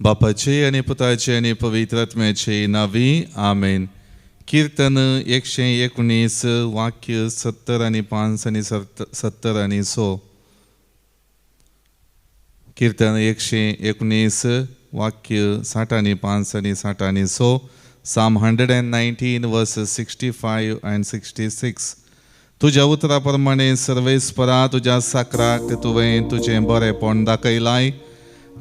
बापाचे आनी पुताचे आनी पवित्र आत्म्याचे नांवी आमेन. किर्तन 119 वाक्य 70 आनी 5 आनी 70 आनी 6. किर्तन 119 वाक्य 60 आनी 5 आनी 60 आनी 6. Psalm 119 verses 65 and 66. तुज्या उतरा प्रमाणे सर्वेस्परा तुज्या साकराक तुवें तुजें बरेंपण दाखयलाय.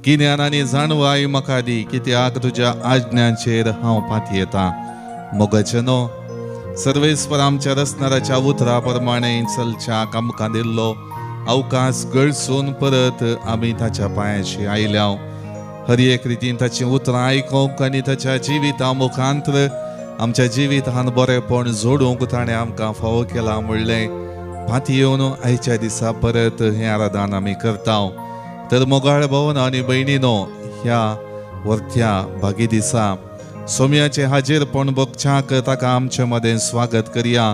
गिन्यान आनी जाणवाय म्हाका दी, कित्याक तुज्या आज्ञांचेर हांव पातयेतां. मोगाचें न्हू सर्वेस्पर आमच्या रचणाराच्या उतरा प्रमाणे चलच्याक आमकां दिल्लो अवकाश गळसून परत आमी ताच्या पांयाशी आयल्या. हर एक रितीन ताचीं उतरां आयकूंक आनी ताच्या जिविता मुखांत्र आमच्या जिवितान बरेंपण जोडूंक ताणें आमकां फावो केलां म्हणलें पातयेवन आयच्या दिसा परत हें आराधन आमी करता. तर मोगाळ भवन आनी भयणीनो, ह्या वरत्या भागी दिसा सोम्याचें हाजीरपण बगच्याक ताका आमचे मदें स्वागत करया.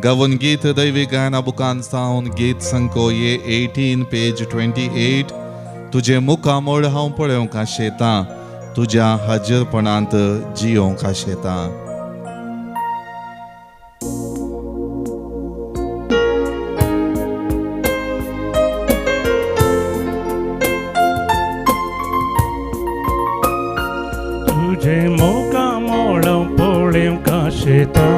गावन गीत दैवी गायना बुकान सावन गीत संको ये 18 पेज 28. तुजें मुखामळ हांव पळोवंक आशेतां, तुज्या हाजीरपणांत जियोवंक आशेतां. तुझे मुखामळ पळोवंक आशेतां,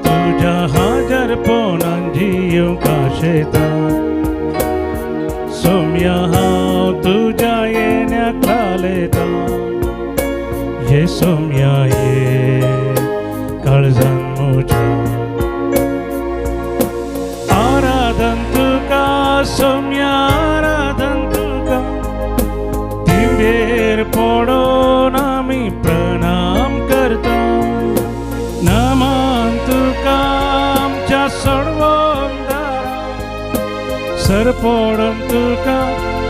तुज्या हाजीरपणान जियोवंक आशेतां. सोम्या हांव तुज्या येण्याक लालेतां, ये सोम्या ये काळजान म्हज्या. आराधन तुका सोम्या, आराधन तुका, दिंबेर पडोन आमी प्रणाम करता. नमन तुका आमच्या सोडवणदारा, सर पडोन तुका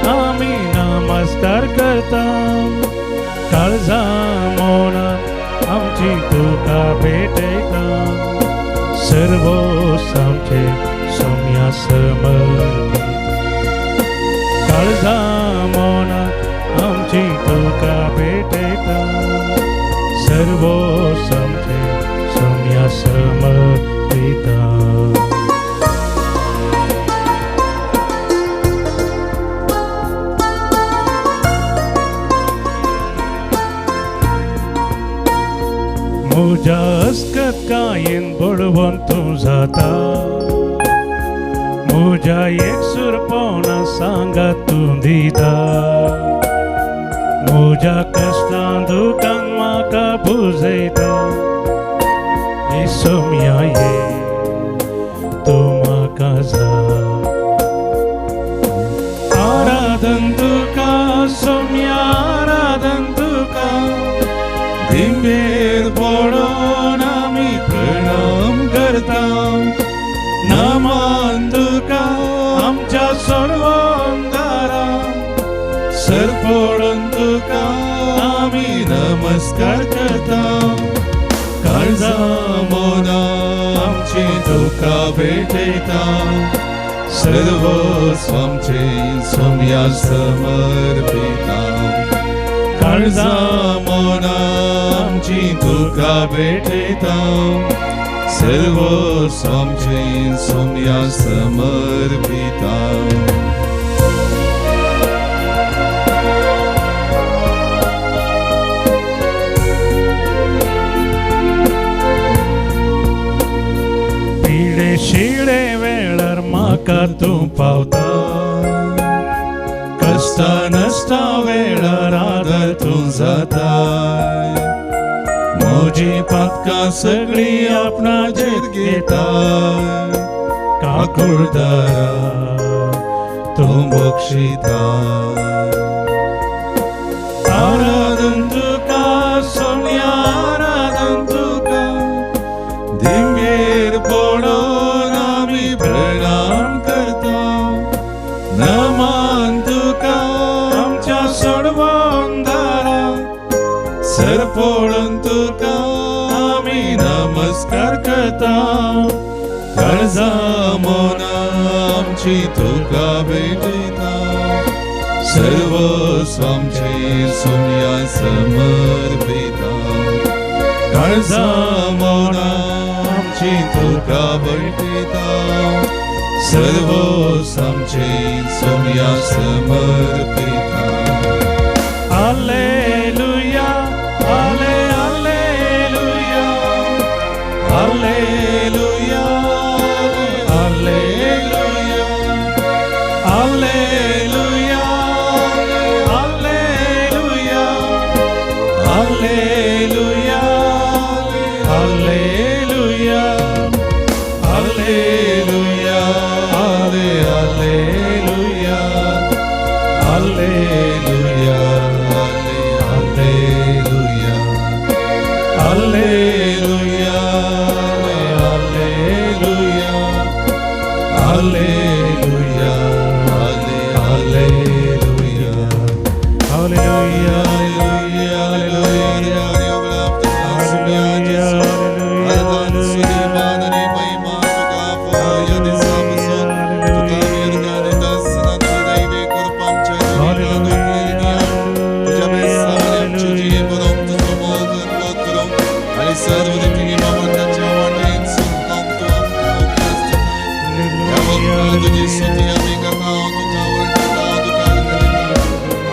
आमी नमस्कार करता. काळजा मोना आमची तुका भेटयता, सर्वस्व आमचे सोम्या समर्पित. काळजा मोना आमची तुका भेटयता, सर्वस्व आमचे सोम्या समर्पिता. म्हज्या अस्कतकायेन बळवंत तूं जाता, म्हज्या एकसुरपणा सांगात तूं दिता. म्हज्या कश्टां दुकान म्हाका पुजयता, ये सोम्या ये तूं म्हाका जाय. आराधन तुका सोम्या, आराधन तुका, दिंबेर पडोन आमी प्रणाम करता. नमन तुका आमच्या सोडवणदारा, सर पडोन तुका आमी नमस्कार करता. काळजा मोना आमची तुका भेटयता, सर्वस्व आमचें सोम्या समर्पिता. काळजा मोना आमची तुका भेटयता, सर्वस्व आमचें सोम्या समर्पिता. पिडे शिळे वेळार म्हाका तूं पावता, कश्टा नश्टा वेळार आदर तूं जाता. म्हजी पातकां सगळीं आपणाचेर घेता, काकुळदारा तूं बक्षिता. आराधन तुका सोम्या, आराधन तुका, दिंबेर पडोन आमी प्रणाम करता. नमन तुका आमच्या सोडवणदारा, सर पडोन तुका आमी नमस्कार करता. काळजा मोना आमची तुका भेटयता, सर्वस्व आमचें सोम्या समर्पिता काळजा मना आमची तुका बळपिता सर्वस्व आमचें Saumya समर्पिता. Alleluia, alle, alleluia, alleluia, alleluia, alleluia, alleluia, alleluia, alleluia, alleluia, alle, alleluia, alleluia, alleluia, alleluia, alleluia, alleluia, alleluia. Hallelujah, alleluia, hallelujah,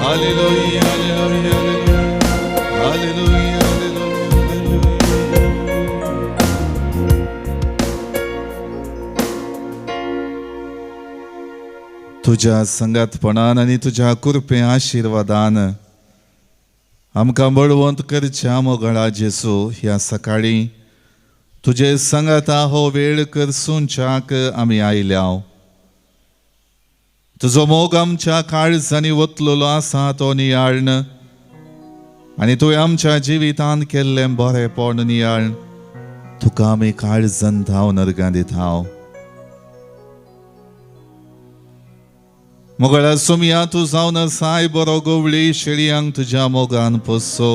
Hallelujah, hallelujah, hallelujah, hallelujah. तुज्या संगातपणान आनी तुज्या कृपे आशिर्वादान आमकां बळवंत करच्या मोगळा जेसू, ह्या सकाळीं तुजे संगाता हो वेळ करसूनच्याक आमी आयल्या. तुजो मोग आमच्या काळजांनी वतलेलो आसा तो नियाळन आनी तुवें आमच्या जिवितांत केल्लें बरेंपण नियाळ तुका आमी काळजान धांव अर्गां दिता. मोगळा सोमया, तूं जावन साय बरो गवळी, शेळयांक तुज्या मोगान पोसो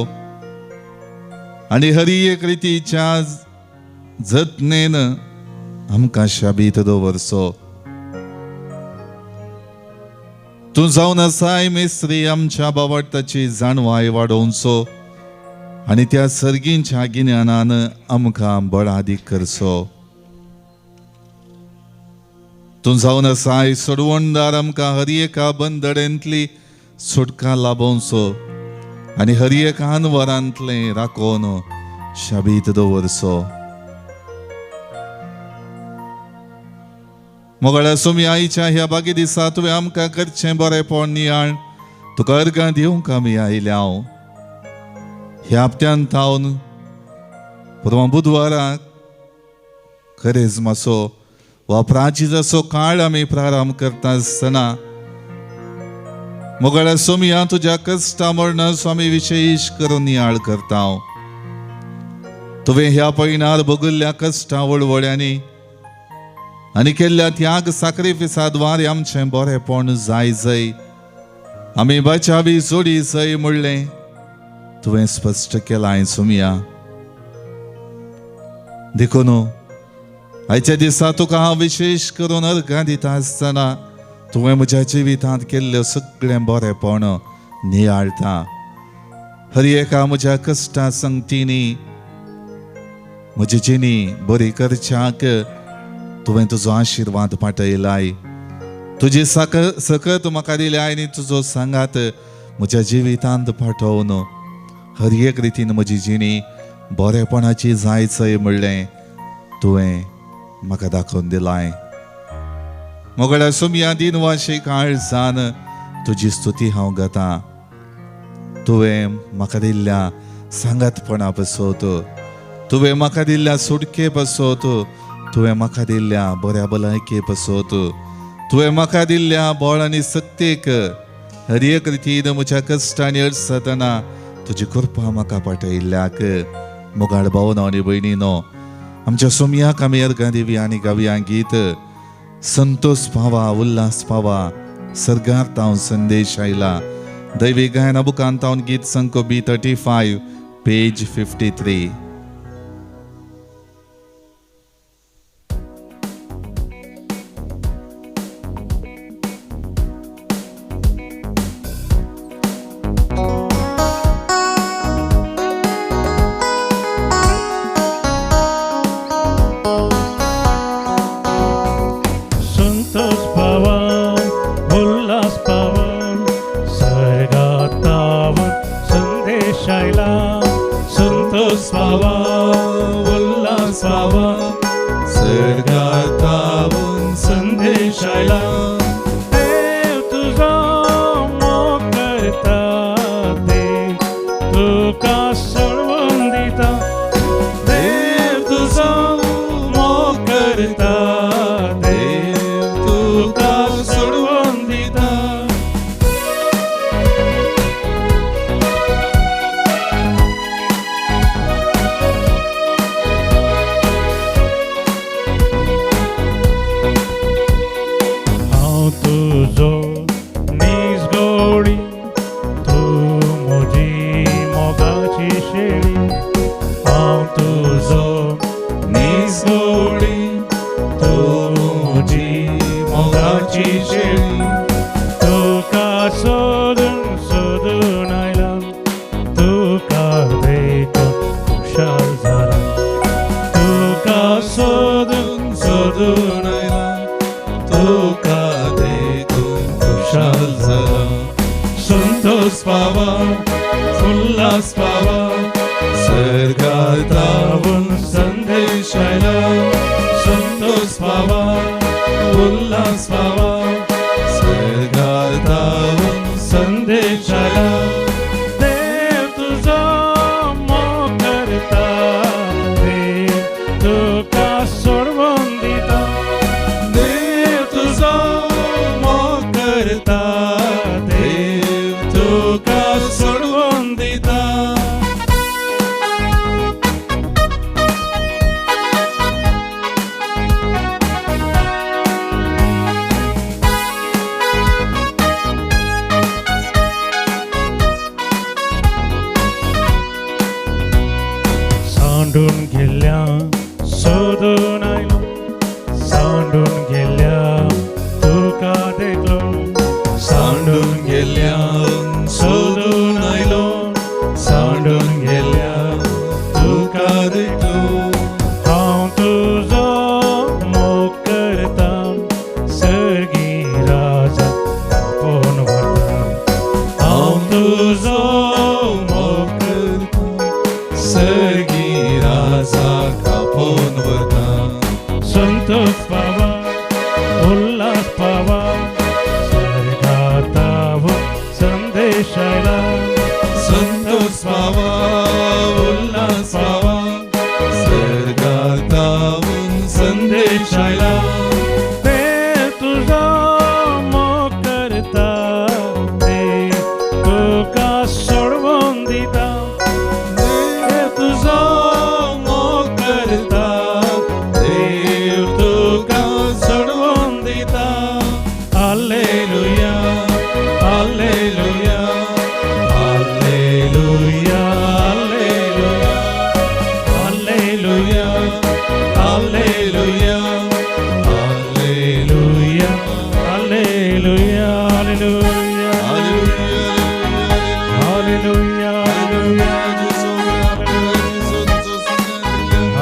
आनी हरी एक रितीच्या जतनेन आमकां शाबीत दवरचो. तूं जावन आसाय मेस्त्री, आमच्या बावडताची जाणवाय वाडोवचो आनी त्या सर्गींच्या गिन्यानान आमकां बळादीक करचो. तूं जावन आसाय सोडवणदार, आमकां हर एका बंदडेंतली सुटका लाभोवचो आनी हर एका अनवरांतलें राखोवन शाबीत दवरचो. मोगळ्या सोमी, आईच्या ह्या बागी दिसा तुवें आमकां करचें बरेंपण नियाळ तुका अर्गां दिवंक आमी आयल्या. ह्या हप्त्यान थावन परवां बुधवाराक करेजमाचो वा प्राचीजाचो काळ आमी प्रारंभ करता आसतना मोगळ्या सोमया, तुज्या कश्टा मरणाचो आमी विशेश करून नियाळ करता. तुवें ह्या पयणार भोगिल्ल्या कश्टा वळवळ्यांनी आनी केल्ल्या त्याग साक्रिफिसा द्वारे आमचें बरेंपण जाय जय आमी बचावी जोडी जय म्हणलें तुवें स्पश्ट केलां सोमया. देखून आयच्या दिसा तुका हांव विशेश करून अर्गां दिता आसतना तुवें म्हज्या जिवितांत केल्लें सगळें बरेंपण नियाळटा. हर एका म्हज्या कश्टा संगतींनी म्हजी जिणी बरी करच्याक तुवें तुजो आशिर्वाद पाठयलाय. तुजी सकत म्हाका दिल्या आनी तुजो सांगात म्हज्या जिवितांत पाठोवन हर एक रितीन म्हजी जिणी बरेपणाची जायचय म्हणलें तुवें म्हाका दाखोवन दिलाय. मोगळ्या सोमया, दिनवाशी काळजान तुजी स्तुती हांव गाता. तुवें म्हाका दिल्ल्या सांगातपणा पासत, तुवें म्हाका दिल्ल्या सुटके पासत, तुवें म्हाका दिल्ल्या बऱ्या भलायके पासत, तुवें म्हाका दिल्ल्या बळ आनी सक्तेक हर एक रितीन म्हज्या कश्टांनी अडसतना तुजी कृपा म्हाका पाठयल्ल्याक मोगाळ भावनो आनी भयणीनो, आमच्या सोमयाक आमी अर्गां दिवया आनी गावया गीत संतोष पावा उल्हास पावा सर्गार तावन संदेश आयला. दैवी गायना बुकान तावन गीत संको बी 35 पेज 53. संदेश आयला संतोष पावा उल्हास पावा सर्गातावून संदेश आयला देव तुझो मोग करता देव तुका सोडवून दिता देव तुझो मोग करता देव देव तुका सोडवून दिता. हांव तुजो नीज गोडी तूं म्हजी मोगाची शेळी हांव तुजो नीज गोडी तूं म्हजी मोगाची शेळी तुका सोदून सोदून आयला तुका देखून खुशाल जाला तुका सोदून सोदून आयला तुका देखून खुशाल जाला. संतोष पावा उल्हास पावा सर्गातावून तावून संदेश आयला संतोष पावा उल्हास पावा सर्गातावून संदेश आयला देव तुझो मोग करता देव तुका सोडवून दिता देव तुझो मोग करता देव तुका सोडवून दिता. सांडून गेल्या सोदून आयलो सांडून गेल्या तुका देखलो सांडून गेल्या सोदून आयलो सांडून गेल्या तुका देखलो. हांव तुजो मोग करता सर्गी राजा आपोवन व्हरता हांव तुजो मोग करता सर्गी राजा कापोवन वता. संतोष पावा उल्हास पावा स्वर्गातावून संदेश आयला संतोष पावा उल्हास पावा सर्गातावून संदेश आयला देव तुझो मोग करता देव तुका सोडवून दिता देव तुझो मोग करता देव तुका सोडवून दिता. Alleluia alleluia alleluia alleluia alleluia alleluia alleluia alleluia alleluia alleluia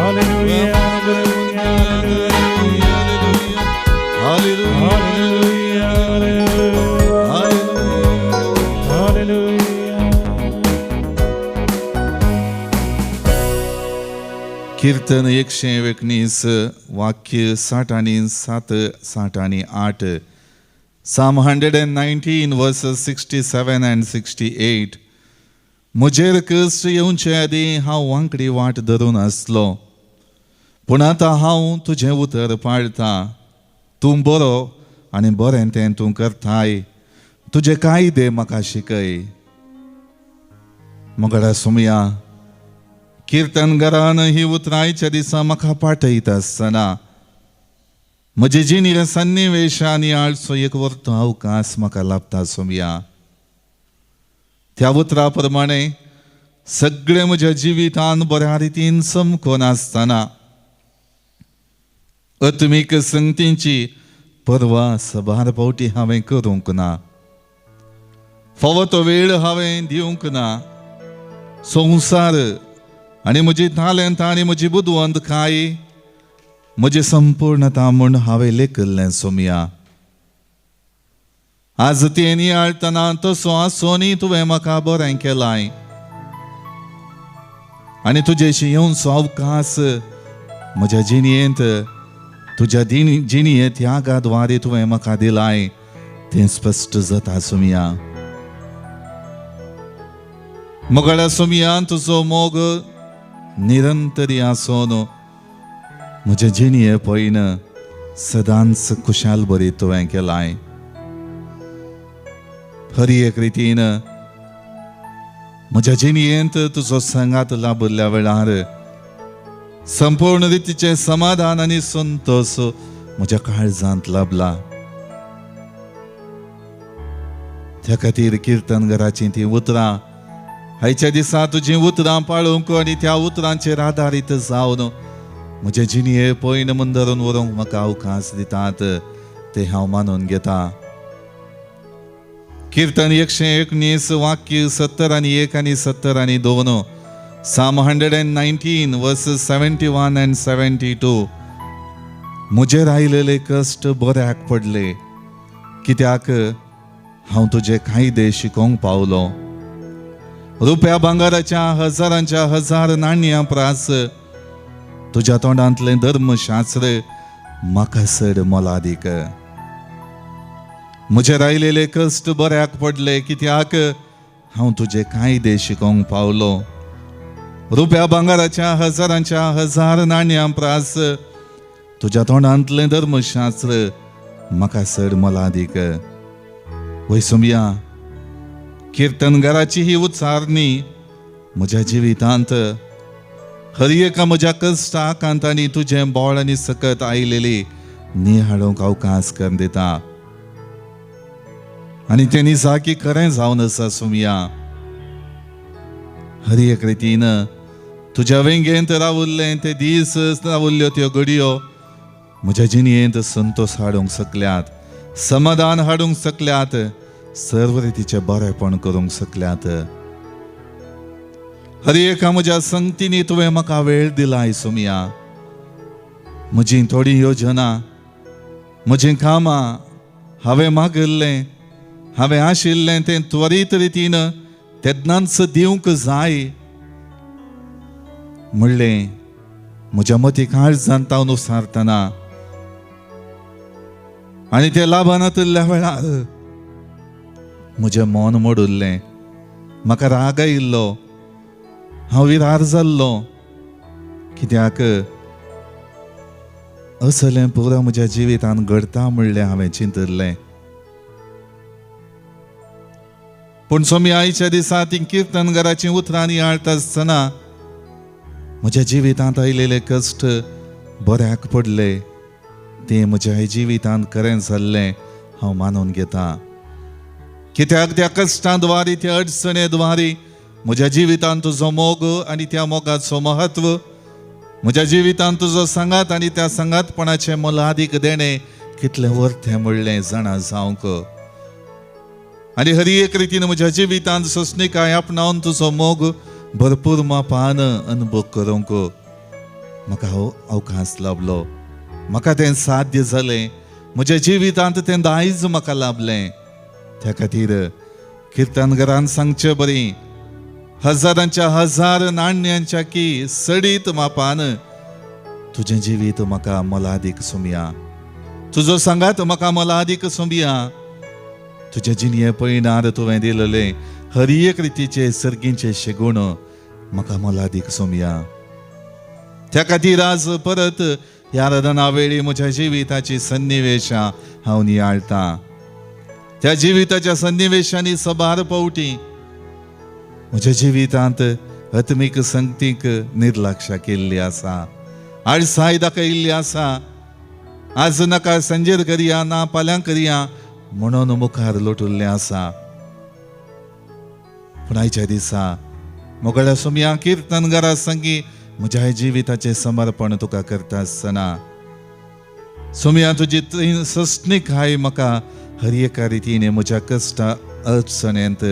alleluia alleluia alleluia alleluia. कीर्तन 119 वाक्य 60 आनी 7 60 आनी 8. Psalm 119 verses 67 and 68. म्हजेर कश्ट येवचे आदीं हांव वांकडी वाट धरून आसलो, पूण आतां हांव तुजें उतर पाळटां. तूं बरो आनी बरें तें तूं करताय, तुजे कायदे म्हाका शिकय. मोगडा सुमया किर्तनकारान ही उतरां आयच्या दिसा म्हाका पाठयता आसतना म्हजे जिणेर सन्निवेश आनी आळचो एक वर्तो अवकाश म्हाका लाभता सोमया. त्या उतरा प्रमाणे सगळें म्हज्या जिवितान बऱ्या रितीन समकोन आसतना अत्मीक संगतींची परवा सबार फावटी हांवें करूंक ना, फावो तो वेळ हांवें दिवंक ना. संवसार आनी म्हजी तालेंत आनी म्हजी बुदवंतकाय म्हजी संपूर्णता म्हूण हांवें लेखिल्लें सोमया. आज तें नियाळटना तसो आसोनी तुवें म्हाका बरें केलां. आनी तुजेशी येवचो अवकाश म्हज्या जिणयेंत तुज्या जिणये त्यागा द्वारे तुवें म्हाका दिलाय तें स्पश्ट जाता सोमया. मोगाळ्या सोमया, तुजो मोग निरंतरी आसून म्हज्या जिणये पयन सदांच खुशाल बरी तुवें केलाय. हर एक रितीन म्हज्या जिणयेंत तुजो सांगात लाभिल्ल्या वेळार संपूर्ण रितीचें समाधान आनी संतोश म्हज्या काळजांत लाभला. त्या खातीर किर्तनघराचीं तीं उतरां आयच्या दिसा तुजीं उतरां पाळूंक आनी त्या उतरांचेर आदारीत जावन म्हजे जिणये पयन मुंदरून व्हरूंक म्हाका अवकाश दितात ते हांव मानून घेता. किर्तन 119 वाक्य 71 आनी 72, Psalm 119 verses 71 and 72. म्हजेर आयलेले कश्ट बऱ्याक पडले, कित्याक हांव तुजे कायदे शिकोवंक पावलो. रुपया भांगराच्या हजारांच्या हजार नाणयां प्रास तुज्या तोंडांतलें धर्मशास्त्र म्हाका चड मोलादीक. म्हजेर आयलेले कश्ट बऱ्याक पडले, कित्याक हांव तुजे कायदे शिकोवंक पावलो. रुपया भांगराच्या हजारांच्या हजार नाणयां प्रास तुज्या तोंडांतलें धर्मशास्त्र म्हाका चड मोलादीक. वय सोमया, किर्तनगाराची ही उच्चारणी म्हज्या जिवितांत हर एका म्हज्या कश्टाक आनी तुजें बोळ आनी सकत आयलेली निहाळूंक अवकाश करून दिता. आनी तें निजाकी खरें जावन आसा सोमया. हर एक रितीन तुज्या वेंगेंत रावुल्लें ते दीस, रावुल्ल्यो त्यो घडयो म्हज्या जिणयेंत संतोश हाडूंक शकल्यात, समाधान हाडूंक शकल्यात, सर्व रितीचें बरेपण करूंक शकल्यात. हर एका म्हज्या संगतींनी तुवें म्हाका वेळ दिलाय सोमया. म्हजी थोडी योजना, म्हजीं कामां हांवें मागिल्लें, हांवें आशिल्लें तें त्वरीत रितीन तेन्नाच दिवंक जाय म्हणलें म्हज्या मती काळजांत हांव सारतना आनी तें लाभानातिल्ल्या वेळार म्हजें मन मोडुल्लें, म्हाका राग आयिल्लो, हांव विरार जाल्लो, कित्याक असलें पुरो म्हज्या जिवितांत घडता म्हणलें हांवें चिंतिल्लें. पूण सोमी आयच्या दिसा ती किर्तनघराचीं उतरां नियाळटा आसतना म्हज्या जिवितांत आयलेले कश्ट बऱ्याक पडले, तें म्हज्या जिवितांत खरें जाल्लें हांव मानून घेता. कित्याक त्या कश्टां द्वारी, त्या अडचणे द्वारी म्हज्या जिवितांत तुजो मोग आनी त्या मोगाचो म्हत्व, म्हज्या जिवितांत तुजो सांगात आनी त्या सांगातपणाचें मोलादीक देणें कितलें वर्तें म्हणलें जाणा जावंक. आनी हर एक रितीन म्हज्या जिवितांत सोंसणीकाय आपणावन तुजो मोग भरपूर मापान अनुभव करूंक म्हाका हो अवकाश लाभलो. म्हाका तें साध्य जालें, म्हज्या जिवितांत तें दायज म्हाका लाभलें. त्या खातीर किर्तनघरान सांगचे बरी हजारांच्या हजार नाण्यांच्या की सडीत मापान तुजें जिवीत म्हाका मोलादीक सोमया, तुजो सांगात म्हाका मोलादीक सोमया. तुज्या जिणये पयणार तुवें दिलेलें हर एक रितीचे सर्गींचे शेगूण म्हाका मोलादीक सोमया. त्या खातीर आज परत ह्या रदना वेळी म्हज्या जिविताची सन्निवेशां हांव नियाळटां. त्या जिविताच्या सन्निवेशांनी सबार पावटी म्हज्या जिवितांत आत्मीक संगतीक निर्लक्ष केल्ली आसा, आळसाय दाखयल्ली आसा. आज नाका सांजेर करया, ना फाल्यां करया म्हणून मुखार लोटुल्लें आसा. पूण आयच्या दिसा मोगळ्या सोमया किर्तनगारा संगी म्हज्या जिविताचें समर्पण तुका करता आसतना सोमया तुजी सोंसणीकाय म्हाका हर एका रितीन म्हज्या कश्टा अडचणेंत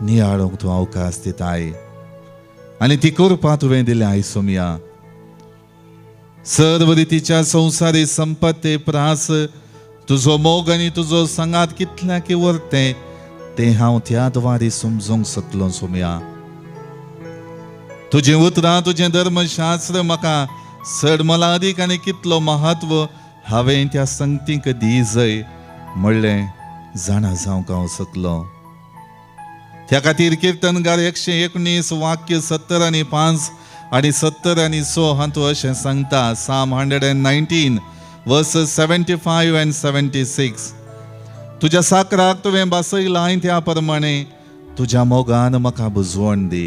नियाळूंक तूं अवकाश दिताय आनी ती करपा तुवें दिल्या आय सोमया. सर्व रितीच्या संवसारी संपत्ती प्रास तुजो मोग आनी तुजो सांगात कितल्या की वरतें तें हांव त्या द्वारी समजूंक शकलो सोमया. तुजें उतरां तुजें धर्मशास्त्र म्हाका चड मोलादीक आनी कितलो महत्व हांवें त्या संगतीक दी जय म्हणलें जाणा जावंक हांव शकलो. त्या खातीर किर्तनगार 119 वाक्य 75 आनी 76 हातूंत अशें सांगता. Psalm 119 verses 75 and 76. तुज्या साकराक तुवें बसयलां त्या प्रमाणे तुज्या मोगान म्हाका बुजवण दी.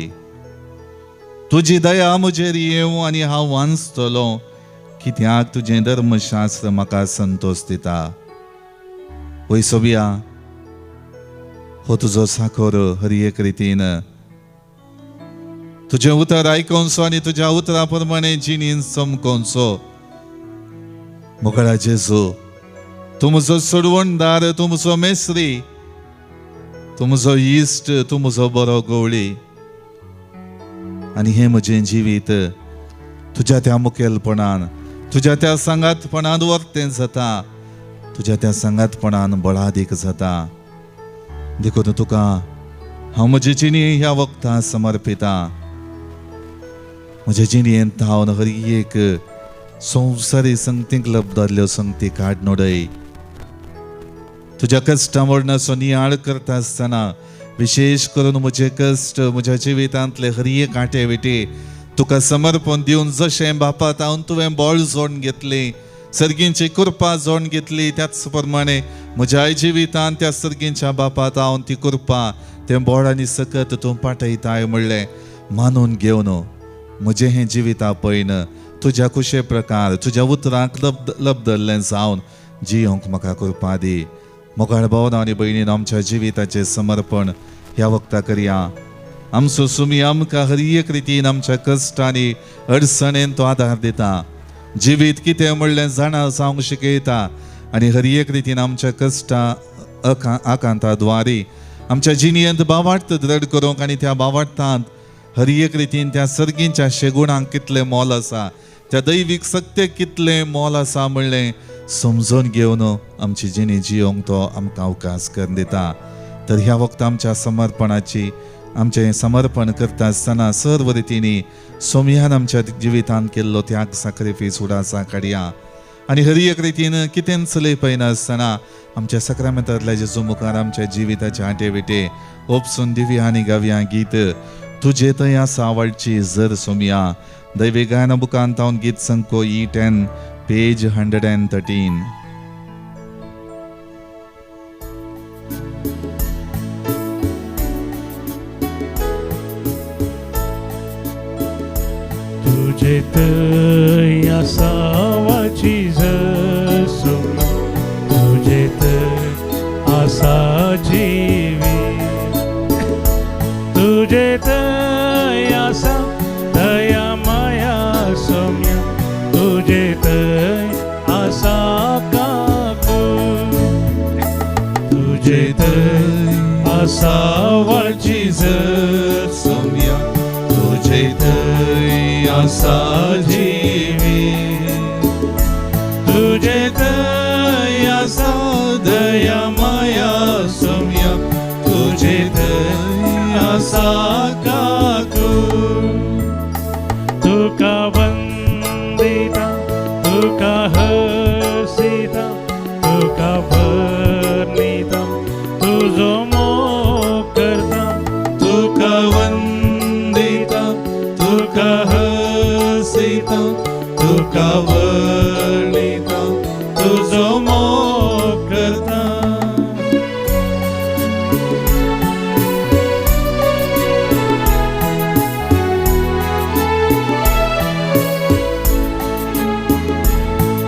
तुजी दया म्हजेर येवं आनी हांव वांचतलो, कित्याक तुजें धर्मशास्त्र म्हाका संतोश दिता. वय सोबिया, हो तुजो साखर हर एक रितीन तुजें उतर आयकोनचो आनी तुज्या उतरा प्रमाणे जिणेन चमकोनचो. मोगळा जेजू, तूं म्हजो सोडवणदार, तूं म्हजो मेस्त्री, तूं म्हजो इश्ट, तूं म्हजो बरो गवळी आनी हें म्हजें जिवीत तुज्या त्या मुखेलपणान, तुज्या त्या सांगातपणान वर्तें जाता, तुज्या त्या सांगातपणान बळादीक जाता. देखून तुका हांव म्हजी जिणी ह्या वखदां समर्पिता. म्हज्या जिणेंत हांव हर एक संवसारी संगतींक लबदारल्यो संगती काड नोडय. तुज्या कश्टां वर्णाचो नियाळ करता आसतना विशेश करून म्हजे कश्ट, म्हज्या जिवितांतले हर एक आटे विटे तुका समर्पण दिवन जशें बापा तावन तुवें बळ जोडून घेतलें, सर्गींची कृपा जोडून घेतली, त्याच प्रमाणे म्हज्या जिवितांत त्या सर्गींच्या बापा तावन ती कृपा, तें बळ आनी सकत तूं पाठयताय म्हणलें मानून घेवन म्हजें हें जिविता पळयन तुज्या कुशे प्रकार तुज्या उतरांक लबदल्लें जावन जियोंक म्हाका कृपा दी. मोगाळ भाव आनी भयणीन आमच्या जिविताचें समर्पण ह्या वखदा करया. आमचो सुमी आमकां हर एक रितीन आमच्या कश्ट आनी अडचणेन तो आदार दिता. जिवीत कितें म्हणलें जाणा जावंक शिकयता आनी हर एक रितीन आमच्या कश्टां आकांता द्वारी आमच्या जिणेंत बावार्थ दृढ करूंक आनी त्या बावार्थांत हर एक रितीन त्या सर्गींच्या शेगुणांक कितलें मोल आसा, त्या दैवीक सत्य कितलें मोल आसा म्हणलें समजून घेवन आमची जिणी जियोंक तो आमकां अवकाश करून दिता. तर ह्या वखदा आमच्या समर्पणाची, आमचें समर्पण करता आसतना सर्व रितींनी सोमयान आमच्या जिवितांत केल्लो त्याग साक्रिफीस उडासा काडया आनी हर एक रितीन कितेंच पळयनासतना आमच्या सक्रामेंतांतल्या जेजू मुखार आमच्या जिविताचे आटे विटे ओपसून दिवया आनी गावया गीत तुजे थंय आसा वाळची जर सोमया. दैवी गायना बुकान तावन गीत संको E10 page 113. तुझे थंय आसावाची जसोम्या, तुझे थंय आसा जिवी, तुझे थंय आसा दया माया सोम्या, तुझे थंय आसा काकू, तुझे थंय आसावाची सोमया, तुझे थंय आसा जिवी, तुझे थंय आसा दया माया सोम्या, तुझे थंय आसा काकू. तुका वंदिता, तुका हसिता, तुका वर्णिता, तुजो मोग करता. तुका वंदिता, तुका हसिता, तुका वर्णिता, तुजो मोग करता.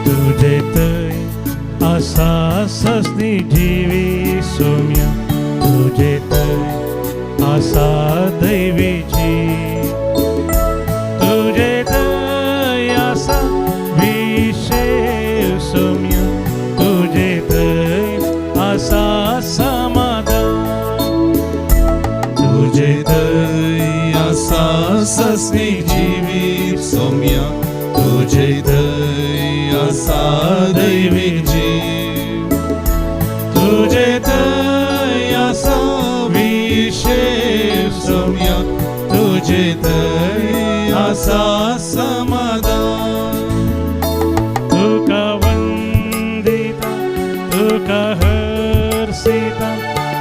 तुझे थंय आसा सस्नी जिवी सोम्या, तुझे थंय आसा दैवीची, तुझे थंय आसा विशेष सोम्या, तुझे थंय आसा समाधान, तुझे थंय आसा सस्नी जिवी सोम्या, तुझे थंय आसा दैवीक जीव, तुझे थंय आसा विशेष सोम्या, तुझे थंय आसा समाधान. तुका वंदिता, तुका हर्षिता,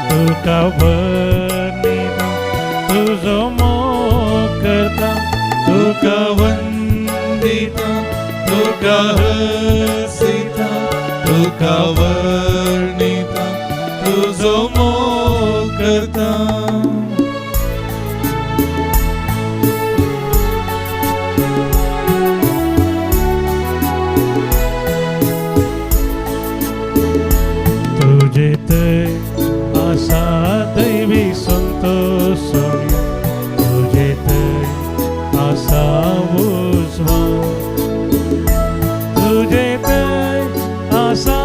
तुका वर्णिता, तुजो मोग करता. तुका वंदिता, तुका हसिता, तुका वर्णिता, तुजो मोग करता. तुजे थंय आसा दैवी संतोष सोम्या, तुजे थंय आसा उजवाड, तुजे थंय आसा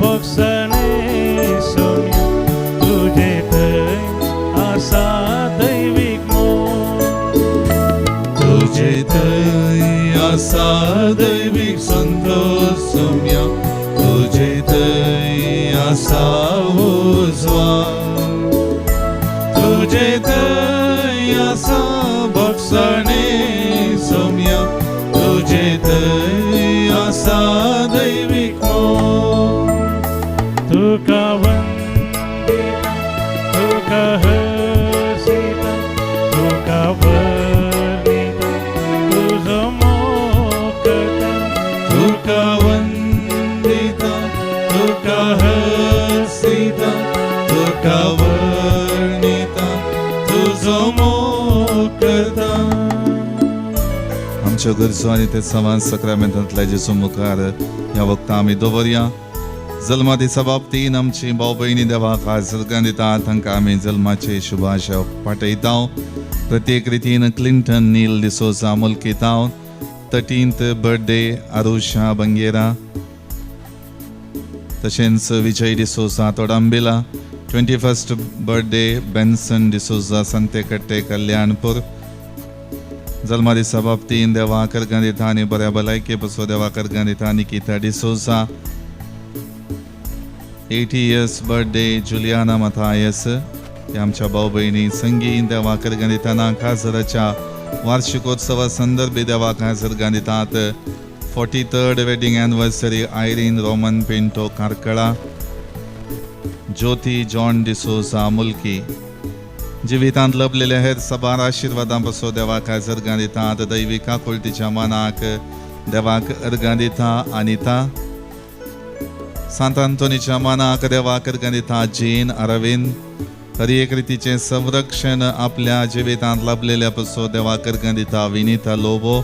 बक्षणे सोम्या, तुजे थंय आसा दैवीक मोग. तुजे थंय आसा दैवीक संतोष सोम्या, तुजे थंय आसा उजवाड, तुजे थंय आसा बक्षणे सोम्या, तुजे थंय आसा दैवीक मोग. तुका वंदिता, तुका हर्षिता, तुका वर्णिता, तुजो मोग करता. तुका वंदिता, तुका हसिता, तुका वर्णिता, तुजो मोग करता. आमच्यो गरजो आनी ते समाज सक्रामेंतांतल्या जेजू मुखार ह्या वखदां आमी दवरया. जल्मा दिसा बाबतीन आमची भाव भयणी देवाक आज अर्गां दिता, तांकां आमी जल्माचे शुभाशय पाठयता. प्रत्येक रितीन क्लिंटन नील D'Souza मुलकिता, 13th birthday Arusha Bangera, तशेंच Vijay D'Souza तोडांबिला, 21st birthday Benson D'Souza Santekatte Kalyanpur. जल्मा दिसा बाबतीन देवाक अर्गां दिता आनी बऱ्या भलायके पसो देवाक अर्गां दिता Nikita D'Souza. 80 years birthday Juliana Mathias. ह्या आमच्या भाव भयणी संगी देवाक अर्गां दितना काजराच्या वार्षिकोत्सवा संदर्भी देवाक अर्गां दितात. 43rd wedding anniversary Irene Roman Pinto Karkala, Jyoti John D'Souza Mulki. जिवितांत लभलेल्या हेर साबार आशिर्वादां पासून देवाक अर्गां दितात. दैवी काकुळटीच्या मनाक देवाक अर्गां दिता अनिता. सांत आंतोनीच्या मनाक देवाक अर्गां दिता जेन अरविंद. हर एक रितीचें संरक्षण आपल्या जिवितांत लाभलेल्या पासून देवाक अर्गां दिता विनिता लोबो.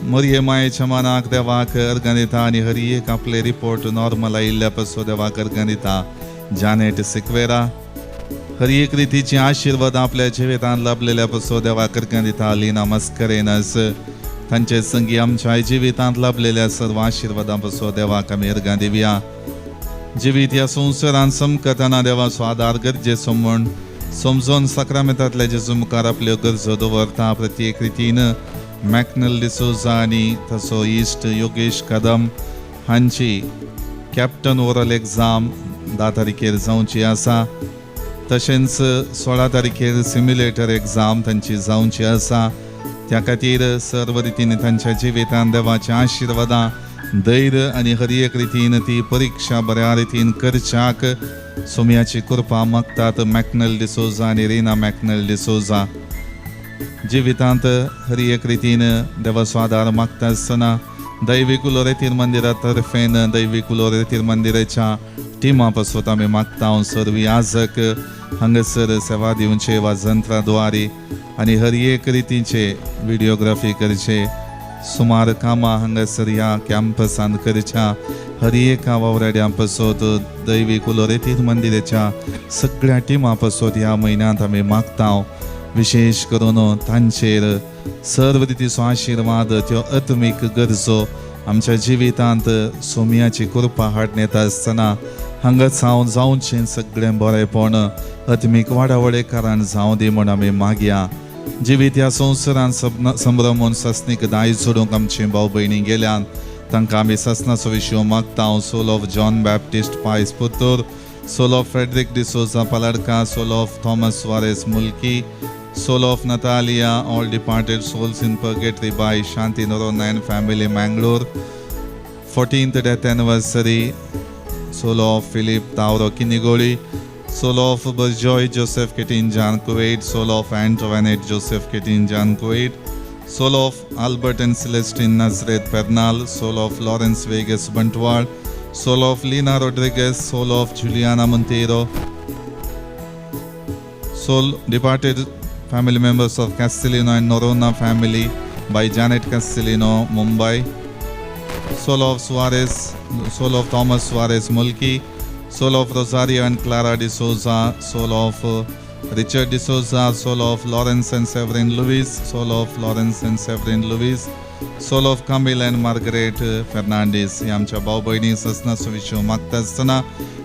मरये मायेच्या मनाक देवाक अर्गां दिता आनी हर एक आपले रिपोर्ट नॉर्मल आयिल्ल्या पासून देवाक अर्गां दिता जानेट सिक्वेरा. हर एक रितीचे आशिर्वाद आपल्या जिवितांत लाभलेल्या पासून देवाक अर्गां दिता लिना मस्करेनस. तांचे संगी आमच्या जिवितांत लाभलेल्या सर्व आशिर्वादां पासून देवाक आमी अर्गां दिवया. जिवीत ह्या संवसारांत समकतना देवाचो आदार गरजेचो म्हूण समजून सक्रामेंतांतल्या जेजू मुखार आपल्यो गरजो दवरता. प्रत्येक रितीन मॅकनल डिसोजा आनी तसो इश्ट योगेश कदम हांची कॅप्टन ओरल एग्जाम 10 तारखेर जावची आसा. तशेंच 16 तारखेर सिम्युलेटर एग्जाम तांची जावची आसा. त्या खातीर सर्व रितीन तांच्या जिवितांत देवाच्या आशिर्वादां, धैर्य आनी हर एक रितीन ती परिक्षा बऱ्या रितीन करच्याक सोम्याची कृपा मागतात मॅकनल डिसोजा आनी रिना मॅकनल डिसोजा. जिवितांत हर एक रितीन देवाचो आदार मागता आसतना दैवीक उलोरेतीर मंदिरा तर्फेन दैवीक उलोरेतीर मंदिराच्या टिमा पासून आमी मागता सर्व याजक हांगासर सेवा दिवचे वा जंत्राद्वारे आनी हर एक रितीचे व्हिडिओग्राफी करचे सुमार कामां हांगासर ह्या कॅम्पसांत करच्या हर एका वावराड्यां पासत दैवीक उलोरेतीर मंदिराच्या सगळ्या टिमा पासत ह्या म्हयन्यांत आमी मागता. विशेश करून तांचेर सर्व रितीचो आशिर्वाद, त्यो आत्मीक गरजो आमच्या जिवितांत सोम्याची कृपा हाडून येता आसतना हांगाच हांव जावचें सगळें बरेंपण आत्मीक वाडावळे कारण जावं दी म्हूण आमी मागया. जिवीत ह्या संवसारांत संभ्रमून सासणीक दायज सोडूंक आमची भाव भयणी गेल्यान तांकां आमी सासणाचो विशय मागता. Soul of John Baptist Pais Puttur, soul of Frederick D'Souza Paladka, soul of Thomas Soares Mulki, Soul of Natalia, all departed souls in purgatory by Shanti Noronha and family, Mangalore. 14th death anniversary, soul of Philip Tauro Kinnigoli, soul of Burjoy Joseph Ketinjan Kuwait, soul of Antoinette Joseph Ketinjan Kuwait, soul of Albert and Celestine Nazareth Pernal, soul of Lawrence Vegas Bantwal, soul of Lina Rodriguez, soul of Juliana Monteiro, soul departed family members of Castellino and Norona family by Janet Castellino, Mumbai, soul of Suarez, soul of Thomas Suarez Mulki, soul of Rosario and Clara de Souza, soul of Richard de Souza, soul of Lawrence and Severin Lewis, soul of Lawrence and Severin Lewis, soul of Camille and Margaret Fernandes. ह्या आमच्या भाव भयणी ससना सुविशो मागता आसतना,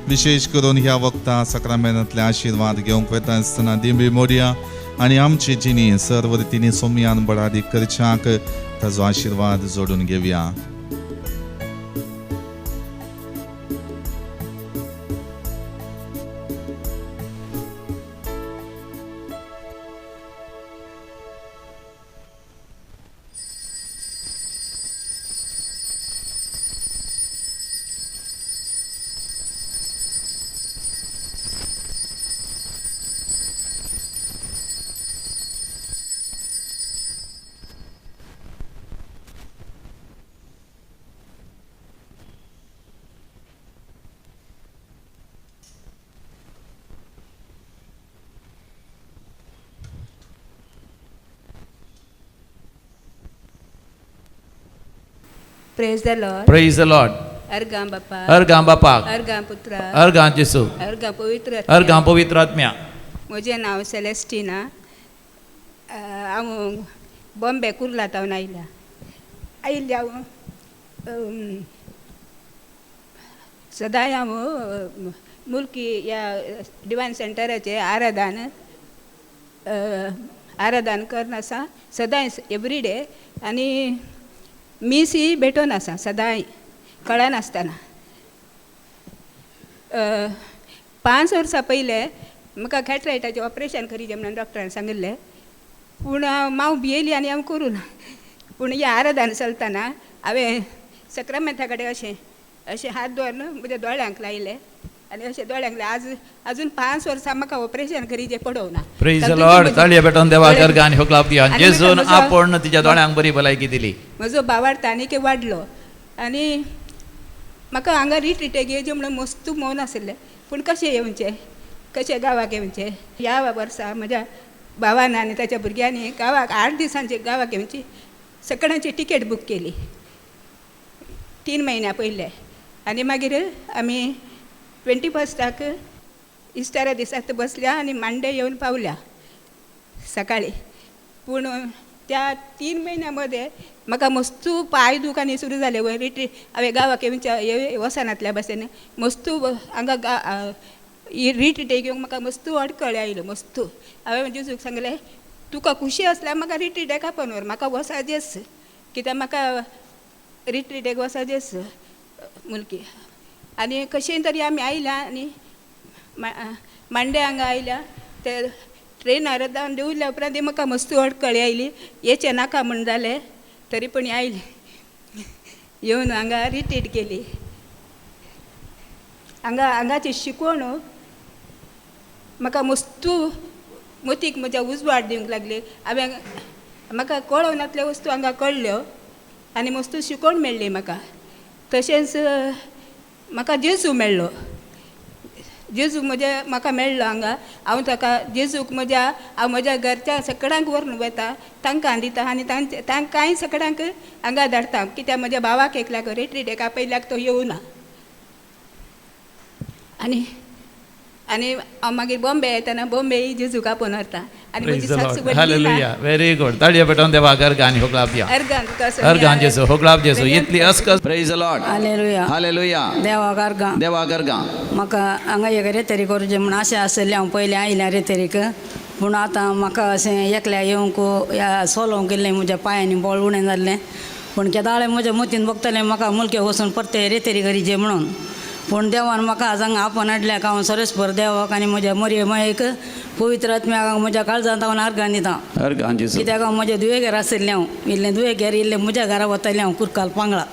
विशेष करून ह्या वखता सक्रामेंतांतले आशिर्वाद घेवंक वता आसतना दिंबी मोडया आनी आमची जिणी सर्व रितींनी सोमयान बळादीक करच्याक ताजो आशिर्वाद जोडून घेवया. Praise the Lord. Praise the Lord. अर्गां बापा. अर्गां बापाक. अर्गां पुत्रा. अर्गां जेसू. अर्गां पवित्र. अर्गां पवित्र आत्म्या. म्हजें नांव सेलेस्टिना. हांव बॉम्बे कुर्ला तावन आयल्या. आयिल्लें हांव सदांय हांव मुल्की ह्या डिवायन सेंटराचें आराधन करन आसा सदांय एवरी डे आनी मिसी भेटोन आसा सदांय कळनासतना. 5 वर्सां पयलें म्हाका कॅटरेक्टाचें ऑपरेशन करीचें म्हणून डॉक्टरान सांगिल्लें, पूण हांव भियेली आनी हांव करूं ना. पूण हें आराधन चलतना हांवें सक्रामेंता कडेन अशें अशें हात दवरून म्हज्या दोळ्यांक लायले आनी अशें दोळ्यांक लायले. आज अजून 5 वर्सां म्हाका ऑपरेशन करीचें पडोवना ना. प्रेज the तातूंत लॉर्ड. ताळये पेटोवन देवाक अर्गां आनी होगळाप दिया. आनी जेजून म्हाका आपूण तिच्या दोळ्यांक बरी भलायकी दिली. म्हजो भावार्थ आनीक वाडलो आनी म्हाका हांगा रिट्रीटेक येवचें म्हणून मस्तू मौन आशिल्लें, पूण कशें येवचें, कशें गांवाक येवचें? ह्या वर्सा म्हज्या भावान आनी ताच्या भुरग्यांनी गांवाक 8 दिसांची गांवाक येवची सगळ्यांची टिकेट बूक केली 3 म्हयन्या पयले आनी मागीर आमी 21स्टाक इस्टरा दिसाक बसल्या आनी मांडे येवन पावल्या सकाळी. पूण त्या 3 म्हयन्या मदें म्हाका मस्तू पांय दूख आनी सुरू जाले. वयर रिट्री हांवें गांवाक येवच्या वचनातल्या भशेन मस्तू हांगा गा रिट्रीटेक येवंक म्हाका मस्तू अडकळ आयल्यो मस्तू. हांवें जेजूक सांगलें, तुका खुशी आसल्यार म्हाका रिट्रीटेक आपोवन व्हर, म्हाका वसाजेच, कित्याक म्हाका रिट्रीटेक वसाजेच मुलकी. आनी कशें तरी आमी आयल्या आनी मांडे हांगा आयल्या. ते ट्रेनार देंवल्या उपरांत म्हाका मस्तू अडकळी आयली. येचें नाका म्हूण जालें, तरी पूण आयली. येवन हांगा रिट्रीट केली. हांगा हांगाची शिकवण म्हाका मस्तू मतीक म्हज्या उजवाड दिवंक लागली. हांवें म्हाका कळनातल्यो वस्तू हांगा कळ्ळ्यो आनी मस्तू शिकोवण मेळ्ळी म्हाका. तशेंच म्हाका जेजू मेळ्ळो. जेजू म्हज्या म्हाका मेळ्ळो हांगा. हांव ताका जेजूक म्हज्या हांव म्हज्या घरच्या सगळ्यांक व्हरून वता, तांकां दिता आनी तांचे तांकांय सगळ्यांक हांगा धाडटा, कित्याक म्हज्या भावाक एकल्याक रिट्रीटेक आपयल्याक तो येवना. आनी आनी हांव मागीर बॉम्बे येतना बॉम्बेय जेजूक आपोवन व्हरता आनी म्हजी प्रेज the साक्ष लॉर्ड. व्हडली ना. हालेलुया. Very good. ताळये पेटोवन देवाक अर्गां आनी होगळाप दिया. अर्गां तुका सोम्या. अर्गां जेजू, होगळाप जेजू. इतली अस्कस. Praise the Lord. Hallelujah. Hallelujah. देवाक अर्गां. देवाक अर्गां. म्हाका हांगा एक रेतेरी करूचें म्हूण आशें आसलें. हांव पयलीं आयलें रेतेरीक, पूण आतां म्हाका अशें एकल्या येवंक ह्या सोलोवंक इल्लें म्हज्या पांयांनी बळ उणें जाल्लें. पूण केदाळे म्हज्या मतीन बगतलें म्हाका मुलके वचून परतें रेतेरी करीचे म्हणून. पूण देवान म्हाका आज हांगा आपोवन हाडल्या हांव सरेस्पर देवाक आनी म्हज्या मरये मायेक पवित्र आत्म्याक म्हज्या काळजांत हांव आर्गां दिता. अर्गां जेजू. कित्याक हांव म्हज्या दुयेगेर आशिल्लें, हांव इल्लें दुयेगेर इल्लें म्हज्या घरा वतालें हांव कुरकाल पांगळा.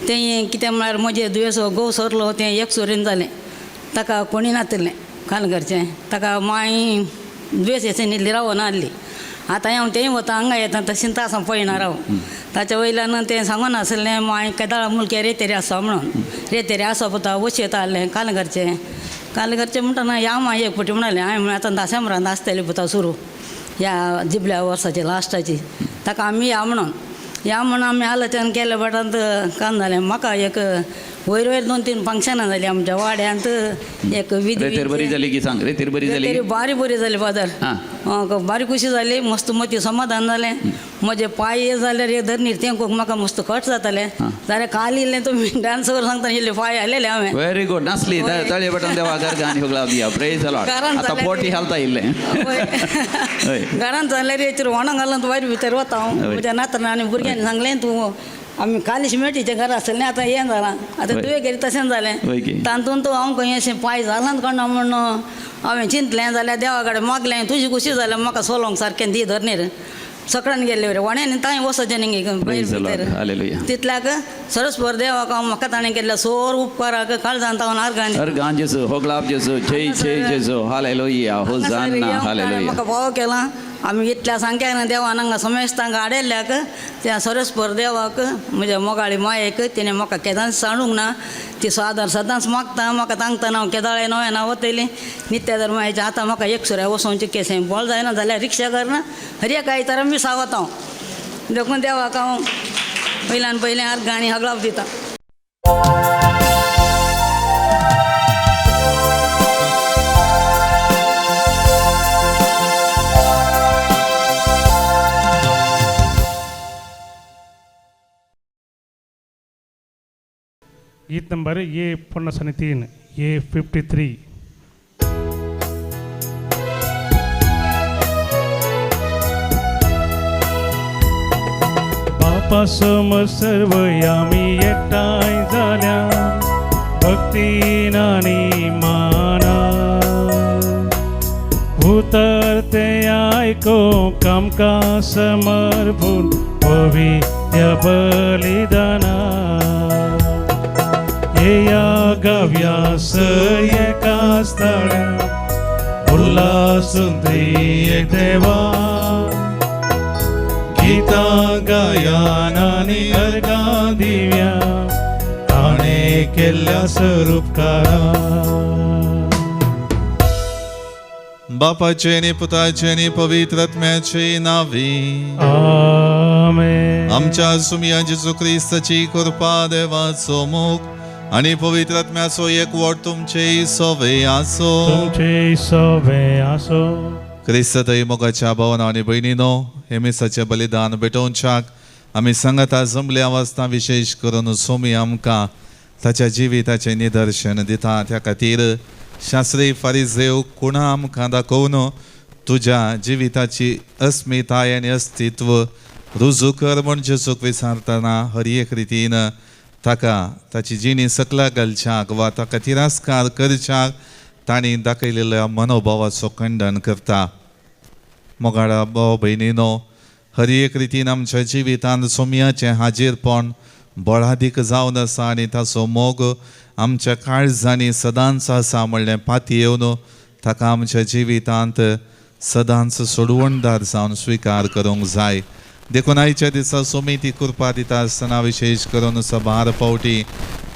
तें कितें म्हळ्यार म्हजें दुयेंस घोव सरलो तें एक सोरीन जालें, ताका कोणी नातिल्लें खाल घरचें, ताका मांय दुयेंस हें इल्ली रावना आहली. आतां हांव तेंय वता हांगा येता तशें आसा पळयना राव. ताच्या वयल्यान तें सांगून आसलें मांय केदाळ मुलके रेतेरी आसा म्हणून, रेतेरी आसा पुता वश येता आहलें काल घरचें. काल घरचें म्हणटा या माय एक फावटी म्हणालें हांवें म्हणलें आतां दासेंब्रांत आसतलें पुता सुरू ह्या जिबल्या वर्साची लास्टाची, ताका आमी या म्हणून या म्हणून आमी आलोचन केल्या बटांत काम जालें. म्हाका एक वयर वयर 2-3 फंक्शनां जालीं आमच्या वाड्यांत. एक विधी रेतेर बरी जाली की सांग, रेतेर बरी जाली? रेतेरी बारी बरी जाली फादर, बारी खुशी जाली, मस्त मती समाधान जालें. म्हजे पांय जाल्यार एक धरणीर तेंकूंक म्हाका मस्त कट जातालें, जाल्यार काल इल्लें तुमी डांस करून सांगता इल्ले पांय आयलेले हांवें. Very good. नासली तळये बटन देवा गर्गां आनी होगळाव दिया. Praise the Lord. आतां पोटी घालता इल्लें. घरांत जाल्यार हेचेर वणो घालून वयर भितर वता हांव. म्हज्या नातरां आनी भुरग्यांनी सांगलें तूं आमी कालीश मेटीचें घर आसलें आतां हें जालां, आतां तुवें घेरी तशें जालें. तातूंत हांव खंय अशें पांय जालां कोण म्हूण हांवें चिंतलें, जाल्यार देवा कडेन मागलें तुजी खुशी जाल्यार म्हाका सोलोंक सारकें दी धरणीर सकाळीं गेल्ले वरी वण्यानी तांय वचचें न्ही भायर भितर. तितल्याक सरस्पर देवाक हांव म्हाका ताणें केल्ल्या सोर उपकाराक काळजांत हांव आर्गां अर्गां जेजू, होगळाप जेजू, जय जय जेजू. Hallelujah, hosanna, hallelujah. म्हाका भाव केला आमी इतल्या सांख्यान देवान हांगा समेस्तांक हाडिल्ल्याक त्या सरस्पर देवाक म्हज्या मोगाळी मायेक तिणें म्हाका केदांच सांडूंक ना. ती सादर सदांच मागता म्हाका सांगता हांव केदाळे नव्यान वतली नित्य धर्माच्या. आतां म्हाका एक सुऱ्या वचोंचें केसें बोल जायना जाल्यार रिक्षा करना हर एक आयतारा मिसा वता हांव. देखून देवाक हांव पयल्यान पयलें आर्गां आनी हगळाप दिता. गीत नंबर ये 53, ये 53. बापा समर सर्व आमी एकठांय जाल्या भक्तीन आनी माना, उतर ते आयकूंक आमकां समर्पून पवित्र बलिदाना. येया गाव्या एका स्थळ्या उल्हासून एक देवा, गीतां गायन आनी अर्गां दिव्या ताणें केल्ल्या स्वरुपकारा. बापाचे आनी पुताचे आनी पवित्र आत्म्याचे नांवी आमेन. आमच्या सुमया जेजू क्रिस्ताची कृपा, देवाचो मोग आनी पवित्र आत्म्याचो एकवट तुमचे सोवे आसो. तुमचे सोवे आसो. क्रिस्तय मोगाच्या भावना आनी भयणीनो, हे मिसाचें बलिदान भेटोवच्याक आमी सांगाता जमल्या वाचता, विशेश करून सोमी आमकां ताच्या जिविताचें निदर्शन दिता. त्या खातीर शास्त्री फारीजेव कुणा आमकां दाखोवन तुज्या जिविताची अस्मिताय आनी अस्तित्व रुजू कर म्हूण जेजूक विचारतना हर एक रितीन ताका ताची जिणी सकला घालच्याक वा ताका तिरस्कार करच्याक तांणी दाखयलेल्या मनोभावाचो खंडन करता. मोगाळा भाव भयणीनो, हर एक रितीन आमच्या जिवितांत सोमयाचें हाजीरपण बळादीक जावन आसा आनी ताचो मोग आमच्या काळजांनी सदांच आसा म्हणलें पातयेवन ताका आमच्या जिवितांत सदांच सोडवणदार जावन स्विकार करूंक जाय. देखून आयच्या दिसा सोमी ती कृपा दिता आसतना विशेश करून सबार फावटी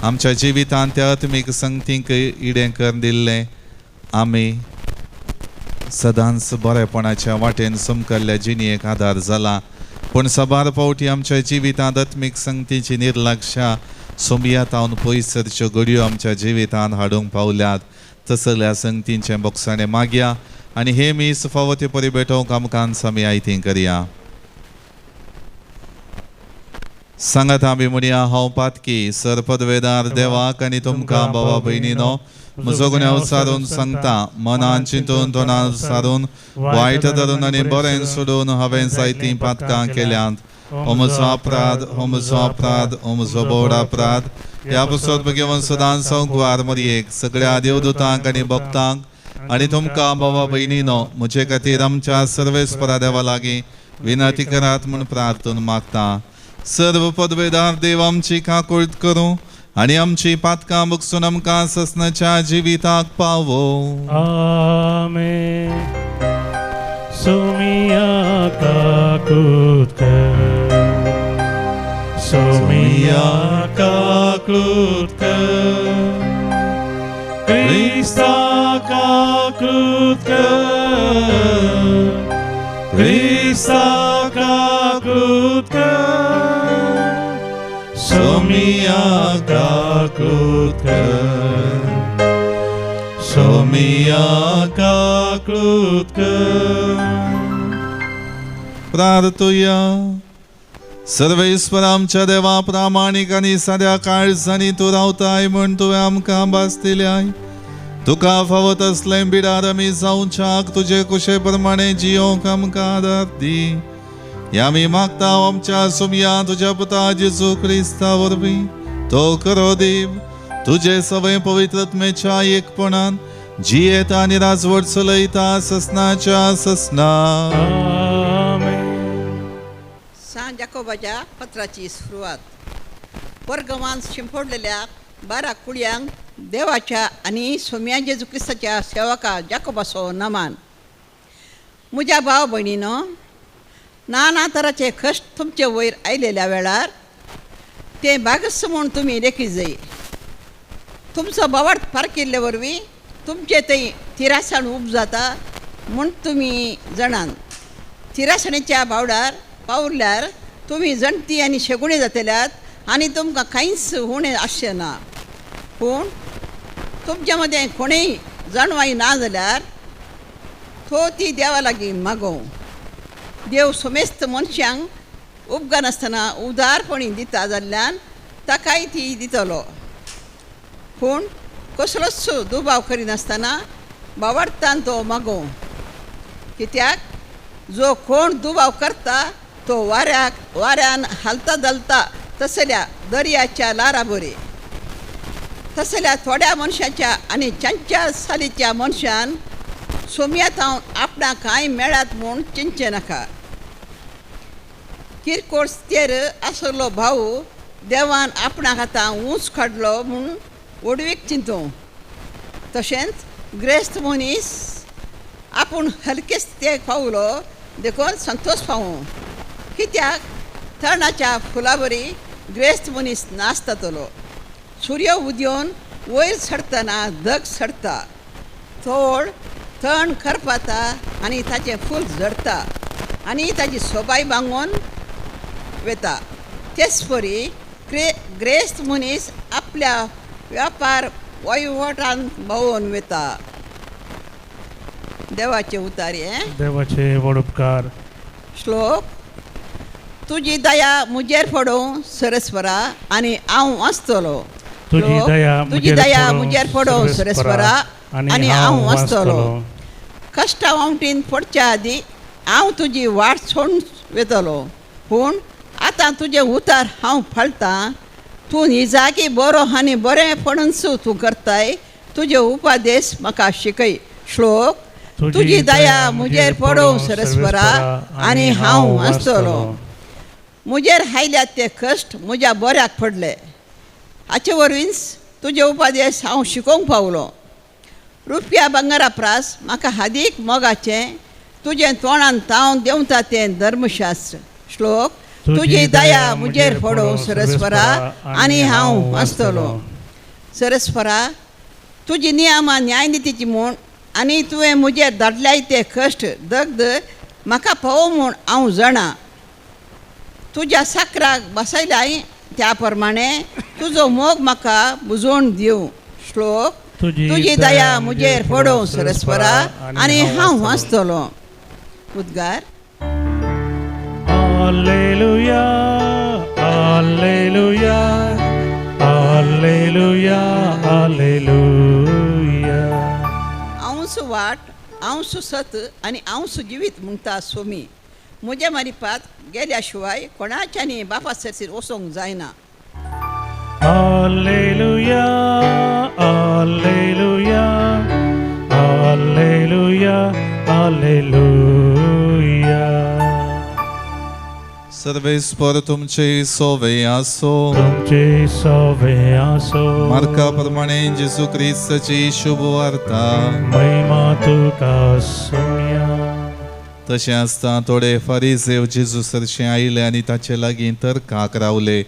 आमच्या जिवितांत त्या आत्मीक संगतींक इडें करून दिल्लें आमी सदांच बरेपणाच्या वाटेन समकल्ल्या जिणेक आदार जाला. पूण सबार फावटी आमच्या जिवितांत आत्मीक संगतीची निर्लक्षा सोमयातावन पयस सरच्यो घडयो आमच्या जिवितांत हाडूंक पावल्यात. तसल्या संगतींचें बोगसाणें मागया आनी हे मीस फावो ते परी भेटोवंक आमकां आमी आयती करया. सांगात आमी म्हणया, हांव पातकी सर पदवेदार देवाक आनी तुमकां भावा भयणीनो म्हजो गुन्यांव सारून सांगता, मनान चिंतून तोंडान सारून वायट धरून आनी बरें सोडून हांवें जायतीं पातकां केल्यांत. हो म्हजो अपराध, हो म्हजो अपराध, हो म्हजो बोड अपराध. ह्या पुस्तक भगवान सदां संकवार मरयेक सगळ्या देवदूतांक आनी भक्तांक आनी तुमकां भावा भयणीनो म्हजे खातीर आमच्या सर्वेस्परा देवा लागीं विनंती करात म्हूण प्रार्थना मागता. सर्व पदवेदार देव आमची काकुळट करूं आनी आमची पातकां बगसून आमकां ससनाच्या जिविताक पावो. आमेन. सोमिया काकूत कर, सोमिया काकूत कर, क्रिस्ता काकूत कर, क्रिस्ता काकूत कर, सोमिया काकूत कर, सोमिया काकूत कर. प्रार्थुया. सर्वेस्पर आमच्या देवा, प्रामाणीक आनी साद्या काळजांनी तूं रावताय म्हूण तुवें आमकां भास दिल्याय. तुका फावो तसलें बिडार आमी जावच्याक तुजे कुशे प्रमाणे जियोंक आमकां आदार दी. हे आमी मागता आमच्या सुमया तुज्या पुता जेजू क्रिस्ता वरवीं. तो करो देव तुजे सवय पवित्रत्मेच्या एकपणान जियेता आनी राजवट चलयता ससनाच्या ससना. आमेन. सांत जाकोबाच्या पत्राची सुरवात. वर्गमान शिंपडलेल्या 12 कुळयांक देवाच्या आनी सोम्या जेजू क्रिस्ताच्या सेवका जाकोबाचो नमान. म्हज्या भाव भयणीनो, नाना तराचे कश्ट तुमचे वयर आयलेल्या वेळार ते भागस म्हूण तुमी लेखी जाय. तुमचो बोवाळ पारकिल्ले वरवीं तुमचे थंय तिरासण उब जाता म्हूण तुमी जाणान. तिरासणेच्या बावडार पावल्यार तुमी जणती आनी शेगुणे जातल्यात आनी तुमकां कांयच उणें आसचें ना. पूण तुमच्या मदें कोणूय जाणवाय ना जाल्यार तो ती देवा लागीं मागोवं. देव समेस्त मनशांक उपकारनासतना उदारपणी दिता जाल्ल्यान ताकाय ती दितलो. पूण कसलोच दुबाव करिनासतना बावडतान तो मागोवं. कित्याक जो कोण दुबाव करता तो वाऱ्याक वाऱ्यान हालता धलता तसल्या दर्याच्या लारा बरी. तसल्या थोड्या मनशाच्या आनी चंचल सालीच्या मनशान सोम्यात हांव आपणाक कांय मेळत म्हूण चिंतचें नाका. किरकोळ स्तेर आसलो भाऊ देवान आपणाक आतां ऊंच काडलो म्हूण व्हडवीक चिंतूं. तशेंच ग्रेस्त मनीस आपूण हलकेच ते पावलो देखून संतोश पावूं. कित्याक तणाच्या फुलां बरी ग्रेस्त मनीस नाचतातलो. सूर्य उदेवन वयर चडटना धग चडटा, थोड तण करपाता आनी ताचें फूल झडटा आनी ताजी सोबाय बांगोवन वेता. तेच परी ग्रेस्त मनीस आपल्या व्यापार वहिवटान भोंवून वेता. देवाचे उतारे. देवाचे व्हड उपकार. श्लोक. तुजी दया म्हजेर पडूं सरस्वरा आनी हांव वाचतलो. तुजी दया तुजी दया म्हजेर पडूं सरस्वरा आनी हांव वाचतलो. कश्टा वावटीन पडच्या आदीं हांव तुजी वाट सोडून वेतलो. पूण आतां तुजें उतार हांव फाळटां. तूं निजाकी बरो आनी बरें पणूच तूं करताय. तुजे उपदेश म्हाका शिकय. श्लोक. तुजी दया म्हजेर पडूं सरस्वरा आनी हांव वाचतलो. म्हजेर आयल्यात ते कश्ट म्हज्या बऱ्याक पडले. हाचे वरवींच तुजे उपदेश हांव शिकोवंक पावलो. रुपया भांगरा प्रास म्हाका हादीक मोगाचें तुजें तोंडान तावन देंवता तें धर्मशास्त्र. श्लोक. तुजी दया म्हजेर पडूं सरस्वरा आनी हांव वाचतलो. सरस्वरा तुजी नियमां न्यायनितीची म्हूण आनी तुवें म्हजेर धाडल्याय ते कश्ट दग्ध म्हाका पावो म्हूण हांव जाणा. तुज्या साकराक बसयल्याय त्या प्रमाणे तुजो मोग म्हाका बुजोवन दिवं. श्लोक. तुजी दया म्हजेर पडूं सरस्वरा आनी हांव वाचतलो. उद्गार. Alleluia, Alleluia, Alleluia, Alleluia. हांवच वाट, हांवच सत आनी हांवच जिवीत म्हणटा सोमी. म्हज्या मारिपात गेल्या शिवाय कोणाच्यानी बापा सरसीर वचोंक जायना. Alleluia, alleluia, alleluia, alleluia. सर्वेस्पर तुमचे सोवे आसो. तुमचे सोवे आसो. मार्का प्रमाणे जेजू क्रिस्ताची शुभ वार्ता. महिमा तुका सोम्या. तशें आसता थोडे फारीजेव जेजू सरशें आयले आनी ताचे लागीं तर्काक रावले.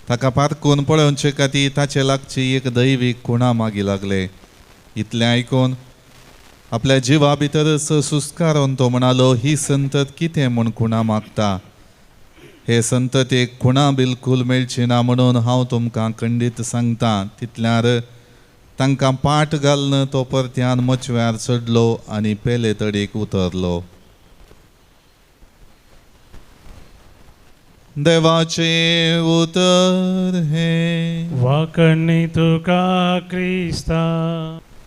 ताका पारखून पळोवचे खातीर ताचे लागची एक दैवीक खुणा मागी लागले. इतलें आयकून आपल्या जिवा भितरच सुस्कारून तो म्हणालो, ही संतत कितें म्हूण खुणा मागता? हे संततेक खुणा बिलकूल मेळची ना म्हणून हांव तुमकां खंडीत सांगता. तितल्यार तांकां पाट घालून तो परत्यान मचव्यार चडलो आनी पेले तडीक उतरलो. देवाचें उतर हें. वाकणी तुका क्रिस्ता.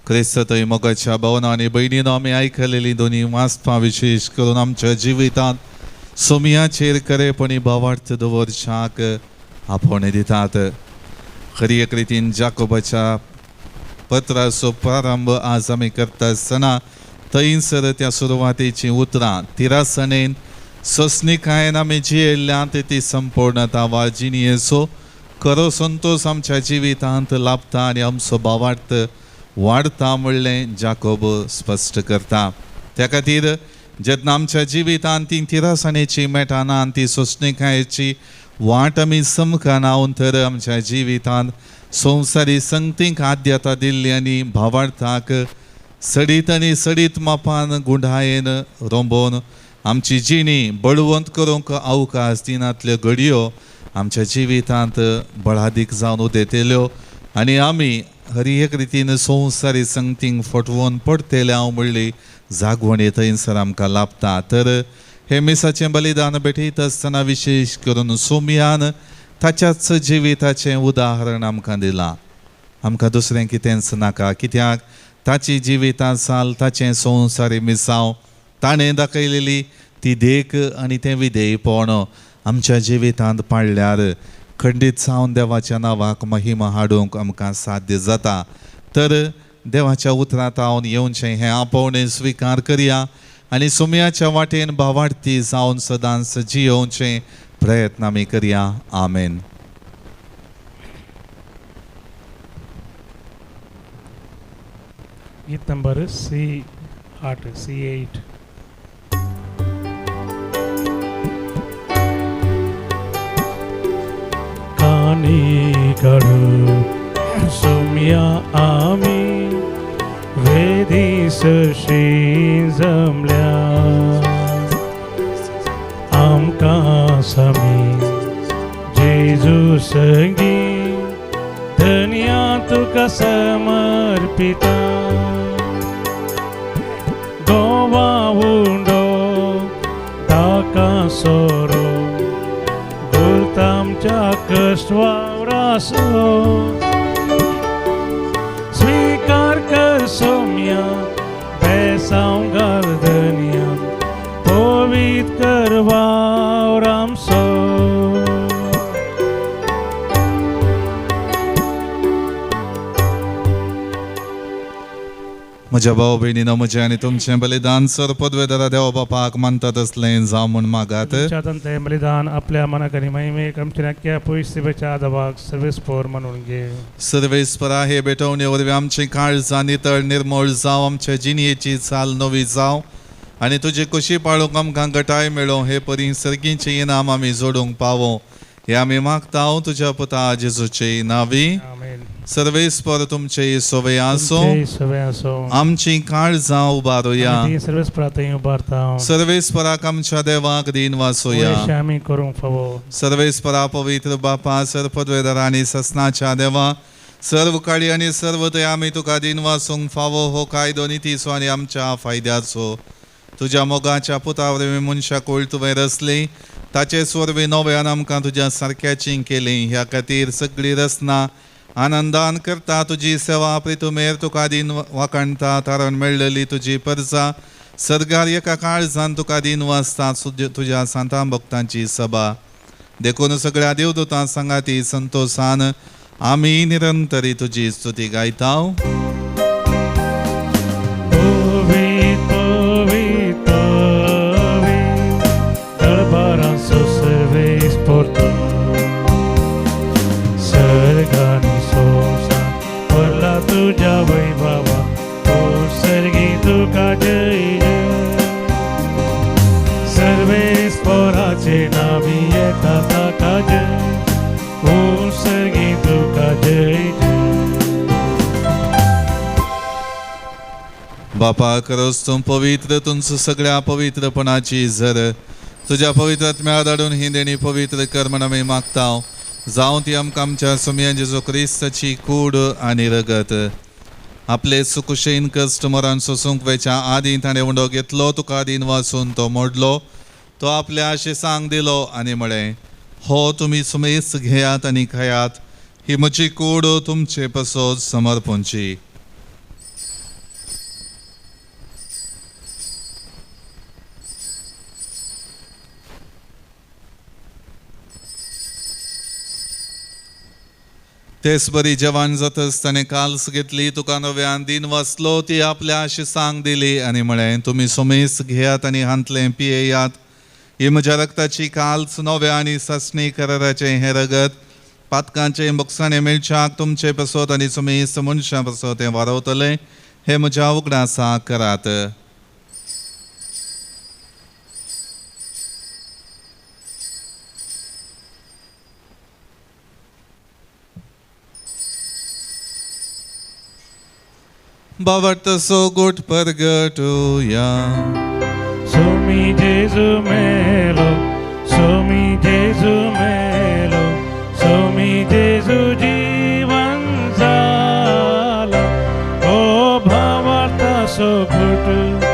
क्रिस्त थंय मोगाच्या भावना आनी भयणीनो, आमी आयकलेली दोनी वाचपां विशेश करून आमच्या जिवितांत सोमयाचेर खरेपणी भावार्थ दवरच्याक आपोवणें दितात. खरी एक रितीन जाकोबाच्या पत्राचो प्रारंभ आज आमी करता आसतना थंयसर त्या सुरवातेचीं उतरां तिरासणेन सोंसणीकायेन आमी जियेल्ल्यांत ती संपूर्णता वा जिणयेचो खरो संतोश आमच्या जिवितांत लाभता आनी आमचो भावार्थ वाडता म्हणलें जाकोब स्पश्ट करता. त्या खातीर जेन्ना आमच्या जिवितांत ती तिरासणेची मेटाना आनी ती सोंसणीकायेची वाट आमी समकाना तर आमच्या जिवितांत संवसारी संगतींक आद्यता दिल्ली आनी भावार्थाक सडीत आनी सडीत मापान गुंडायेन रोंबोवन आमची जिणी बळवंत करूंक अवकाश दिनांतल्यो घडयो आमच्या जिवितांत बळादीक जावन उदेतल्यो आनी आमी हर एक रितीन संवसारी संगतींक फटवून पडटले हांव म्हणली जागवणी थंयसर आमकां लाभता. तर हे मिसाचें बलिदान भेटयत आसतना विशेश करून सोमयान ताच्याच जिविताचें उदाहरण आमकां दिलां. आमकां दुसरें कितेंच नाका, कित्याक ताची जिवितां चाल, ताचें संवसारी मिसांव ताणें दाखयलेली ती देख आनी तें विधेयपण आमच्या जिवितांत पाळल्यार खंडीत जावन देवाच्या नांवाक महिमा हाडूंक आमकां साध्य जाता. तर देवाच्या उतरांत हांव येवचें हें आपोवणें स्विकार करया आनी सोमयाच्या वाटेन भावार्थी जावन सदांच जियोवचें प्रयत्न आमी करया. आमेन. गीत नंबर C8 C8. कानी काडू सोम्या आमी वेदी सरशी जमल्या आमकां सामी जेजू संगी धन्या तुका समर्पिता. गोवा उंडो ताका सोरो गुलतामच्या कश्ट वावरासो स्वीकार कर सोम्या बेसांव घाल धन्या पवित्र कर वावर आमचो. म्हज्या भाव भयणीनो, म्हजें आनी तुमचें बलिदान सर पदवेदारा देवा बापाक मानतात असलें जावं म्हूण मागात. तुमच्या बलिदान आपल्या मनाक आनी महिमेक आमच्या नक्क्या पयस दवाक सर्वेस्पोर म्हणून घे. सर्वेस्परा हे भेटवणे वरवीं आमची काळजां नितळ निर्मळ जावं, आमच्या जिणयेची चाल नवी जावं आनी तुजी कुशी पाळूंक आमकां गटाय मेळों. हे परी सर्गीचें इनाम आमी जोडूंक पावो हे आमी मागता तुज्या पुता जेजूचे नावी. सर्वेस्पर तुमचे सोवे आसो. आमची काळजां उबारुया. सर्वेस्पराक आमच्या देवाक दीन वासोया. सर्वेस्परा पवित्र बापा सर्पद्वेदर आनी ससनाच्या देवा सर्व काळी आनी सर्व थंय आमी तुका दीन वासूंक फावो हो कायदो नितीचो आनी आमच्या फायद्याचो. तुज्या मोगाच्या पुता वरवीं मनशाकूळ तुवें रचली, ताचेच वरवीं नव्यान आमकां तुज्या सारक्याची केली. ह्या खातीर सगळी रचना आनंदान करता तुजी सेवा प्रितुमेर तुका दीन वाखाणता. तारण मेळ्ळेली तुजी परजा सर्गार एका काळजान तुका दीन वाचता तुज्या सांतां भक्तांची सभा. देखून सगळ्या देवदूतां सांगाती संतोशान आमी निरंतरी तुजी स्तुती गायता. बापा खरोच तूं पवित्र, तुमचो सगळ्या पवित्रपणाची झर तुज्या पवित्र आत्म्या धाडून ही देणी पवित्र कर म्हण आमी मागता. जावं ती आमकां आमच्या सोमया जेजू क्रिस्ताची कूड आनी रगत. आपले सुकुशेन कश्ट मरण सोसूंक वेच्या आदीं ताणें उंडो घेतलो, तुका आदीन वाचून तो मोडलो, तो आपल्या आशेसांक दिलो आनी म्हळें, हो तुमी सुमेस घेयात आनी खायात, ही म्हजी कूड तुमचे पासत समर्पणची. तेच बरी जवान जातच ताणें काल्स घेतली, तुका नव्यान दिन वाचलो, ती आपल्या आशिसांक दिली आनी म्हळें, तुमी सुमेस घेयात आनी हांतलें पियेयात, ही म्हज्या रक्ताची काल्स नव्या आनी सासणी कराराचें हें रगत पातकांचें बोगसाणें मेळच्याक तुमचे पासत आनी सुमेस मनशां पासत हें वारवतलें, हें म्हज्या उगडासाक करात. बाबट सो गोट परगटुया. सोमी जेजू मेलो, सोमी जेजू मेलो, सोमी जेजू जीवन जाला, ओ भावार्था सो घुट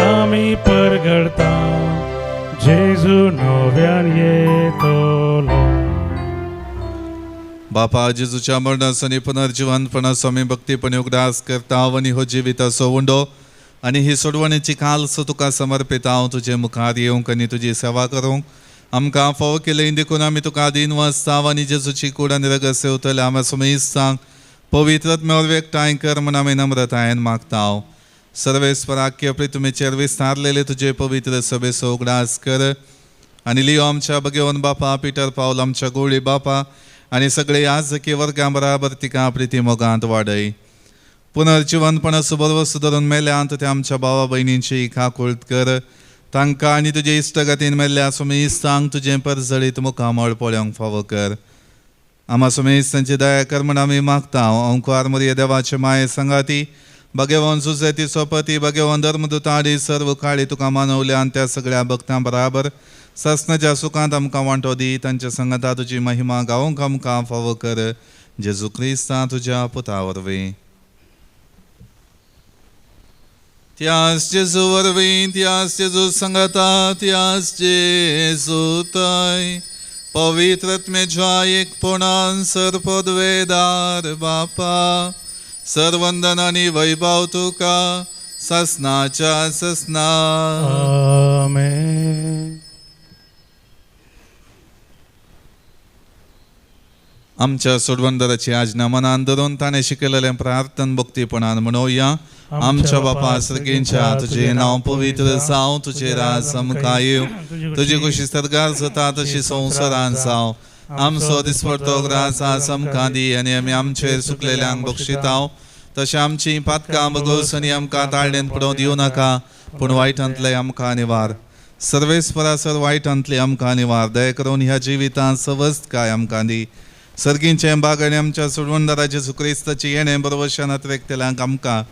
आमी परगडता, जेजू नव्यान येतलो. बापा जेजूच्या मरणाचो आनी पुनर्जिवनपणाचो आमी भक्तीपणी उगडास करता आनी हो जिविताचो उंडो आनी ही सोडवणेची काल्स तुका समर्पिता. हांव तुजे मुखार येवंक आनी तुजी सेवा करूंक आमकां फावो केलें देखून आमी तुका आदीन वाचता आनी जेजूची कूड आनी रगत सेवतले आमी सुमेस्तांक पवित्र आत्म्या वरवीं एकठांय कर म्हूण आमी नम्रतायेन मागता. सर्वेस्पराक्य प्रितुमेचेर विस्तारलेले तुजे पवित्र सभेचो उगडास कर आनी लियो आमच्या भगेवन बापा, पिटर पावल आमच्या गोळी बापा आनी सगळे याजकी वर्गां बराबर तिका प्रिती मोगांत वाडय. पुनर्जिवनपणाचो बरवस धरून मेल्यांत त्या आमच्या भावा भयणींची काकुळट कर, तांकां आनी तुजे इश्टगतीन मेल्ल्या सुमेस्तांक तुजें परजळीत मुखामळ पळोवंक फावो कर. आमा सुमेस्तांची दया कर म्हण आमी मागता. अंकुआर मोरये देवाचे माये सांगाती भगवान सुजेती सोपती भगवान धर्मदूता आनी सर्व काळी तुका मानवल्या आनी त्या सगळ्या भक्तां बराबर ससनाच्या सुखांत आमकां वांटो दी. तांच्या संगता तुजी महिमा गावंक आमकां फावो कर, जेजू क्रिस्ता तुज्या पुता वरवीं. त्यास जेजू वरवीं, त्यास जेजू संगता, त्यास जेजू तय पवित्र आत्म्याच्या एकपणान सर्पद्वेदार बापा, सर्वंदन आनी वैभव तुका ससनाच्या ससना. आमेन. आमच्या सोडवणदाराची आज्ञा मनान धरून ताणें शिकयलेलें प्रार्थन भक्तीपणान म्हणोया. आमच्या बापा सर्गींच्या, तुजें नांव पवित्र जावं, तुजें राज आमकां येवं, तुजी खुशी सर्गार जाता तशी संवसारान जावं. आमचो दिसपडतो ग्रास आज आमकां दी आनी आमी आमचेर सुकलेल्यांक बक्षिताव तशें आमची पातकां बगोस आनी आमकां ताळणेन पडोवंक दिवं नाका, पूण वायटांतले आमकां निवार. सर्वेस्परा सर वायटांतले आमकां निवार. दया करून ह्या जिवितांत सवस्तकाय आमकां दी. सर्गींचें बाग आनी आमच्या सोडवणदारा जेजू क्रिस्ताची येणें बरवशान अत्रेकतल्यांक आमकां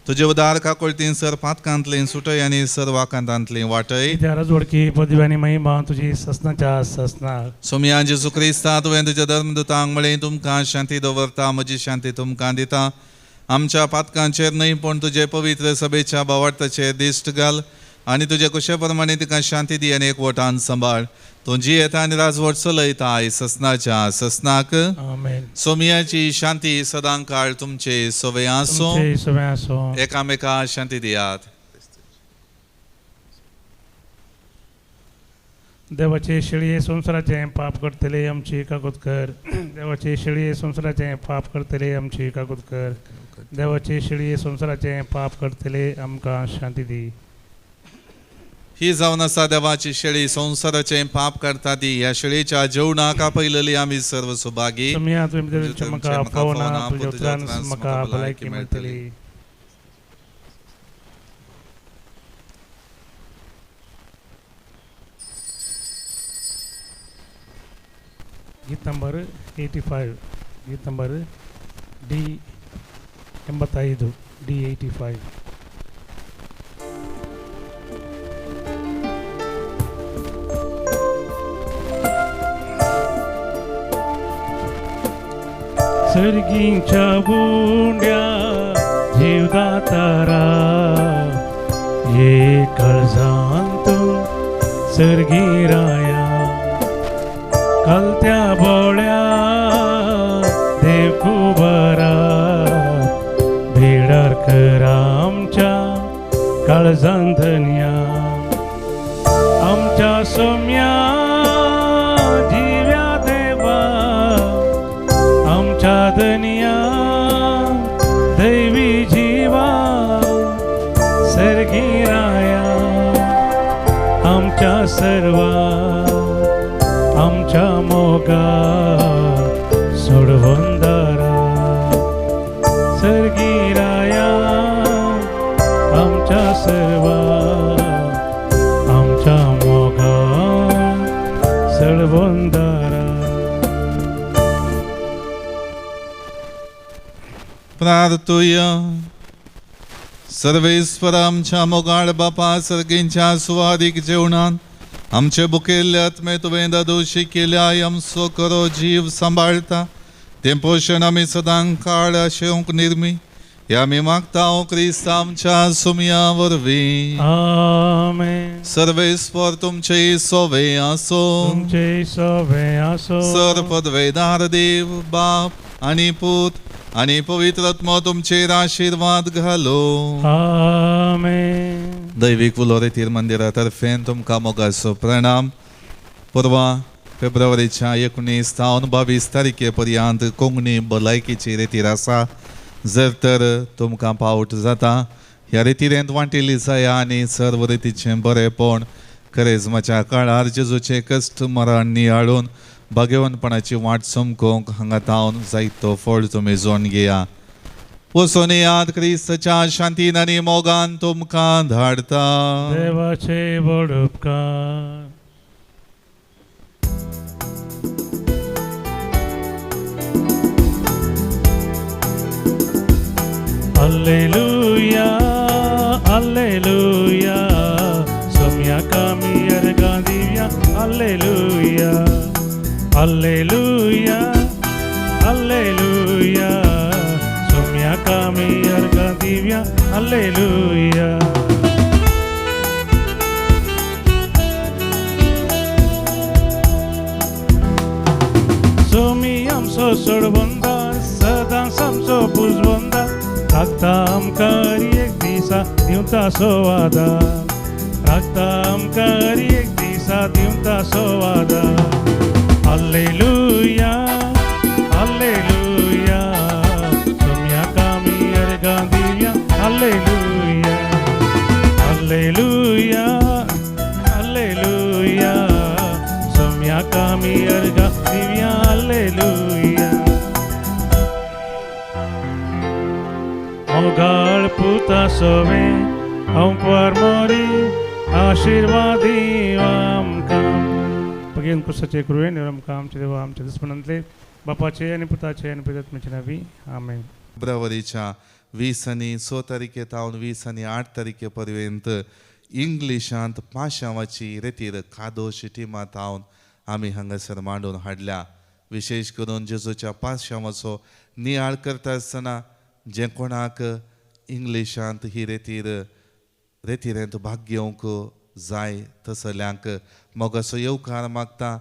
तुजे उदार काकुळतीन सर पातकांतलीं सुटय आनी सर वाकांतांतलीं वाटय. राजवडकी पदवी आनी महिमा तुजी ससनाच्या ससनाक. सोमया जेजू क्रिस्ता, तुवें तुज्या धर्मदूतांक म्हळें, तुमकां शांती दवरता, म्हजी शांती तुमकां दिता. आमच्या पातकांचेर न्हय पूण तुजे पवित्र सभेच्या भावार्थाचेर दिश्ट घाल आनी तुजे कुशे प्रमाणे तिका शांती दी आनी एकवटान सांबाळ. तूं जियेता आनी राजवट चलयता आयज ससनाच्या ससनाक. आमेन. सोमयाची शांती सदां काळ तुमचे सवे आसूं. तुमचे सवे आसूं. एकामेका शांती दियात. देवाचे शेळये संवसाराचें पाप करतले आमची काकूत कर. देवाचे शेळये संवसाराचें पाप करतले आमची काकूत कर. देवाचे शेळये संवसाराचें पाप करतले आमकां शांती दी. ही जावन आसा देवाची शेळी संवसाराचें पाप करता ती. ह्या शेळीच्या जेवणाक आपयलेली आमी सर्व सुभागी. तुमी तुमच्या म्हाका फावना, तुज्या उतरान म्हाका भलायकी मेळटली. गीत ನಂಬರ್ 85, ಗೀತ್ ನಂಬರ್ ಡಿ 85, ಡಿ 85. सर्गींच्या बुंड्या जीवदातारा ये काळजांत सर्गी राया कलत्या बोळ्या देव कुबरा भेडार कर आमच्या काळजान धन्या आमच्या सोम्या जिव्या देवा आमच्या धन्या दैवी जीवा सर्गी राया आमच्या सर्वा आमच्या मोगा सोडवंदारा सर्गी राया आमच्या सर्वा आमच्या मोगा सोडवंदारा. प्रार्थुया. सर्वेस्वर आमच्या मोगाळ बापा सर्गींच्या सुवादीक जेवणान आमचे बुकेल्ले आत्मे तुवें दादोशी केल्या आमचो करो जीव सांबाळता तें पोशण आमी सदां काळ आशेवंक निर्मी ह्या आमी मागता ओ क्रिस्त आमच्या सुमया वरवीं. आमेन. सर्वेस्वर तुमचे सोवे आसो. तुमचे सोवे आसो. सर पदवेदार देव बाप आनी पूत आनी पवित्र आत्मो तुमचेर आशिर्वाद घालो. आमेन. दैवीक उलोरेतीर मंदिरा तर्फेन तुमकां मोगाचो प्रणाम. परवा फेब्रुवारीच्या 19 तावन 22 तारखे पर्यंत कोंकणी भलायकीची रेतीर आसा. जर तर तुमकां पावट जाता ह्या रेतिरेंत वांटिल्ली जाया आनी सर्व रितीचें बरेंपण करेजमाच्या काळार जेजूचें कश्ट मरण नियाळून भाग्यवंतपणाची वाट चमकोवंक हांगा तावन जायतो फळ तुमी जोड घेया. वचून याद क्रिस्तच्या शांतीन आनी मोगान तुमकां धाडता. देवाचे व्हड उपकार. Alleluia, Alleluia, सोम्या कामी अर्गां Divya. Alleluia, Alleluia, Alleluia, Saumya कामी अर्गां दिव्या. Alleluia. सोमी आमचो सोडवंदार सदांच आमचो पुजवंदार राखता आमकां हर एक दिसा दिवता सो आदार राखता आमकां हर एक दिसा दिवता सो आदार. Alleluia, Alleluia, सोम्या कामी अर्गां Divya. Alleluia, Alleluia, Alleluia, Saumya कामी अर्गां दिव्या. Alleluia. मोगाळ पुता सोवे अंकुर मोरी आशिर्वादी आमकां. पगेन कुसाचे कृपेन आमकां आमचे देवा आमच्या दुस्मनांतले बापाचे आनी पुताचे आनी पवित्र नांवी. आमेन. फेब्रुवारीच्या 20 आनी 6 तारखे तावन 20 आनी 8 तारखे पर्यंत इंग्लिशांत पाशांवाची रेतीर कादोश टिमा तावन आमी हांगासर मांडून हाडल्या. विशेश करून जेजूच्या पाशांवाचो नियाळ करता आसतना जे कोणाक इंग्लिशांत ही रेतिरेंत भाग घेवंक जाय तसल्यांक मोगाचो येवकार मागता.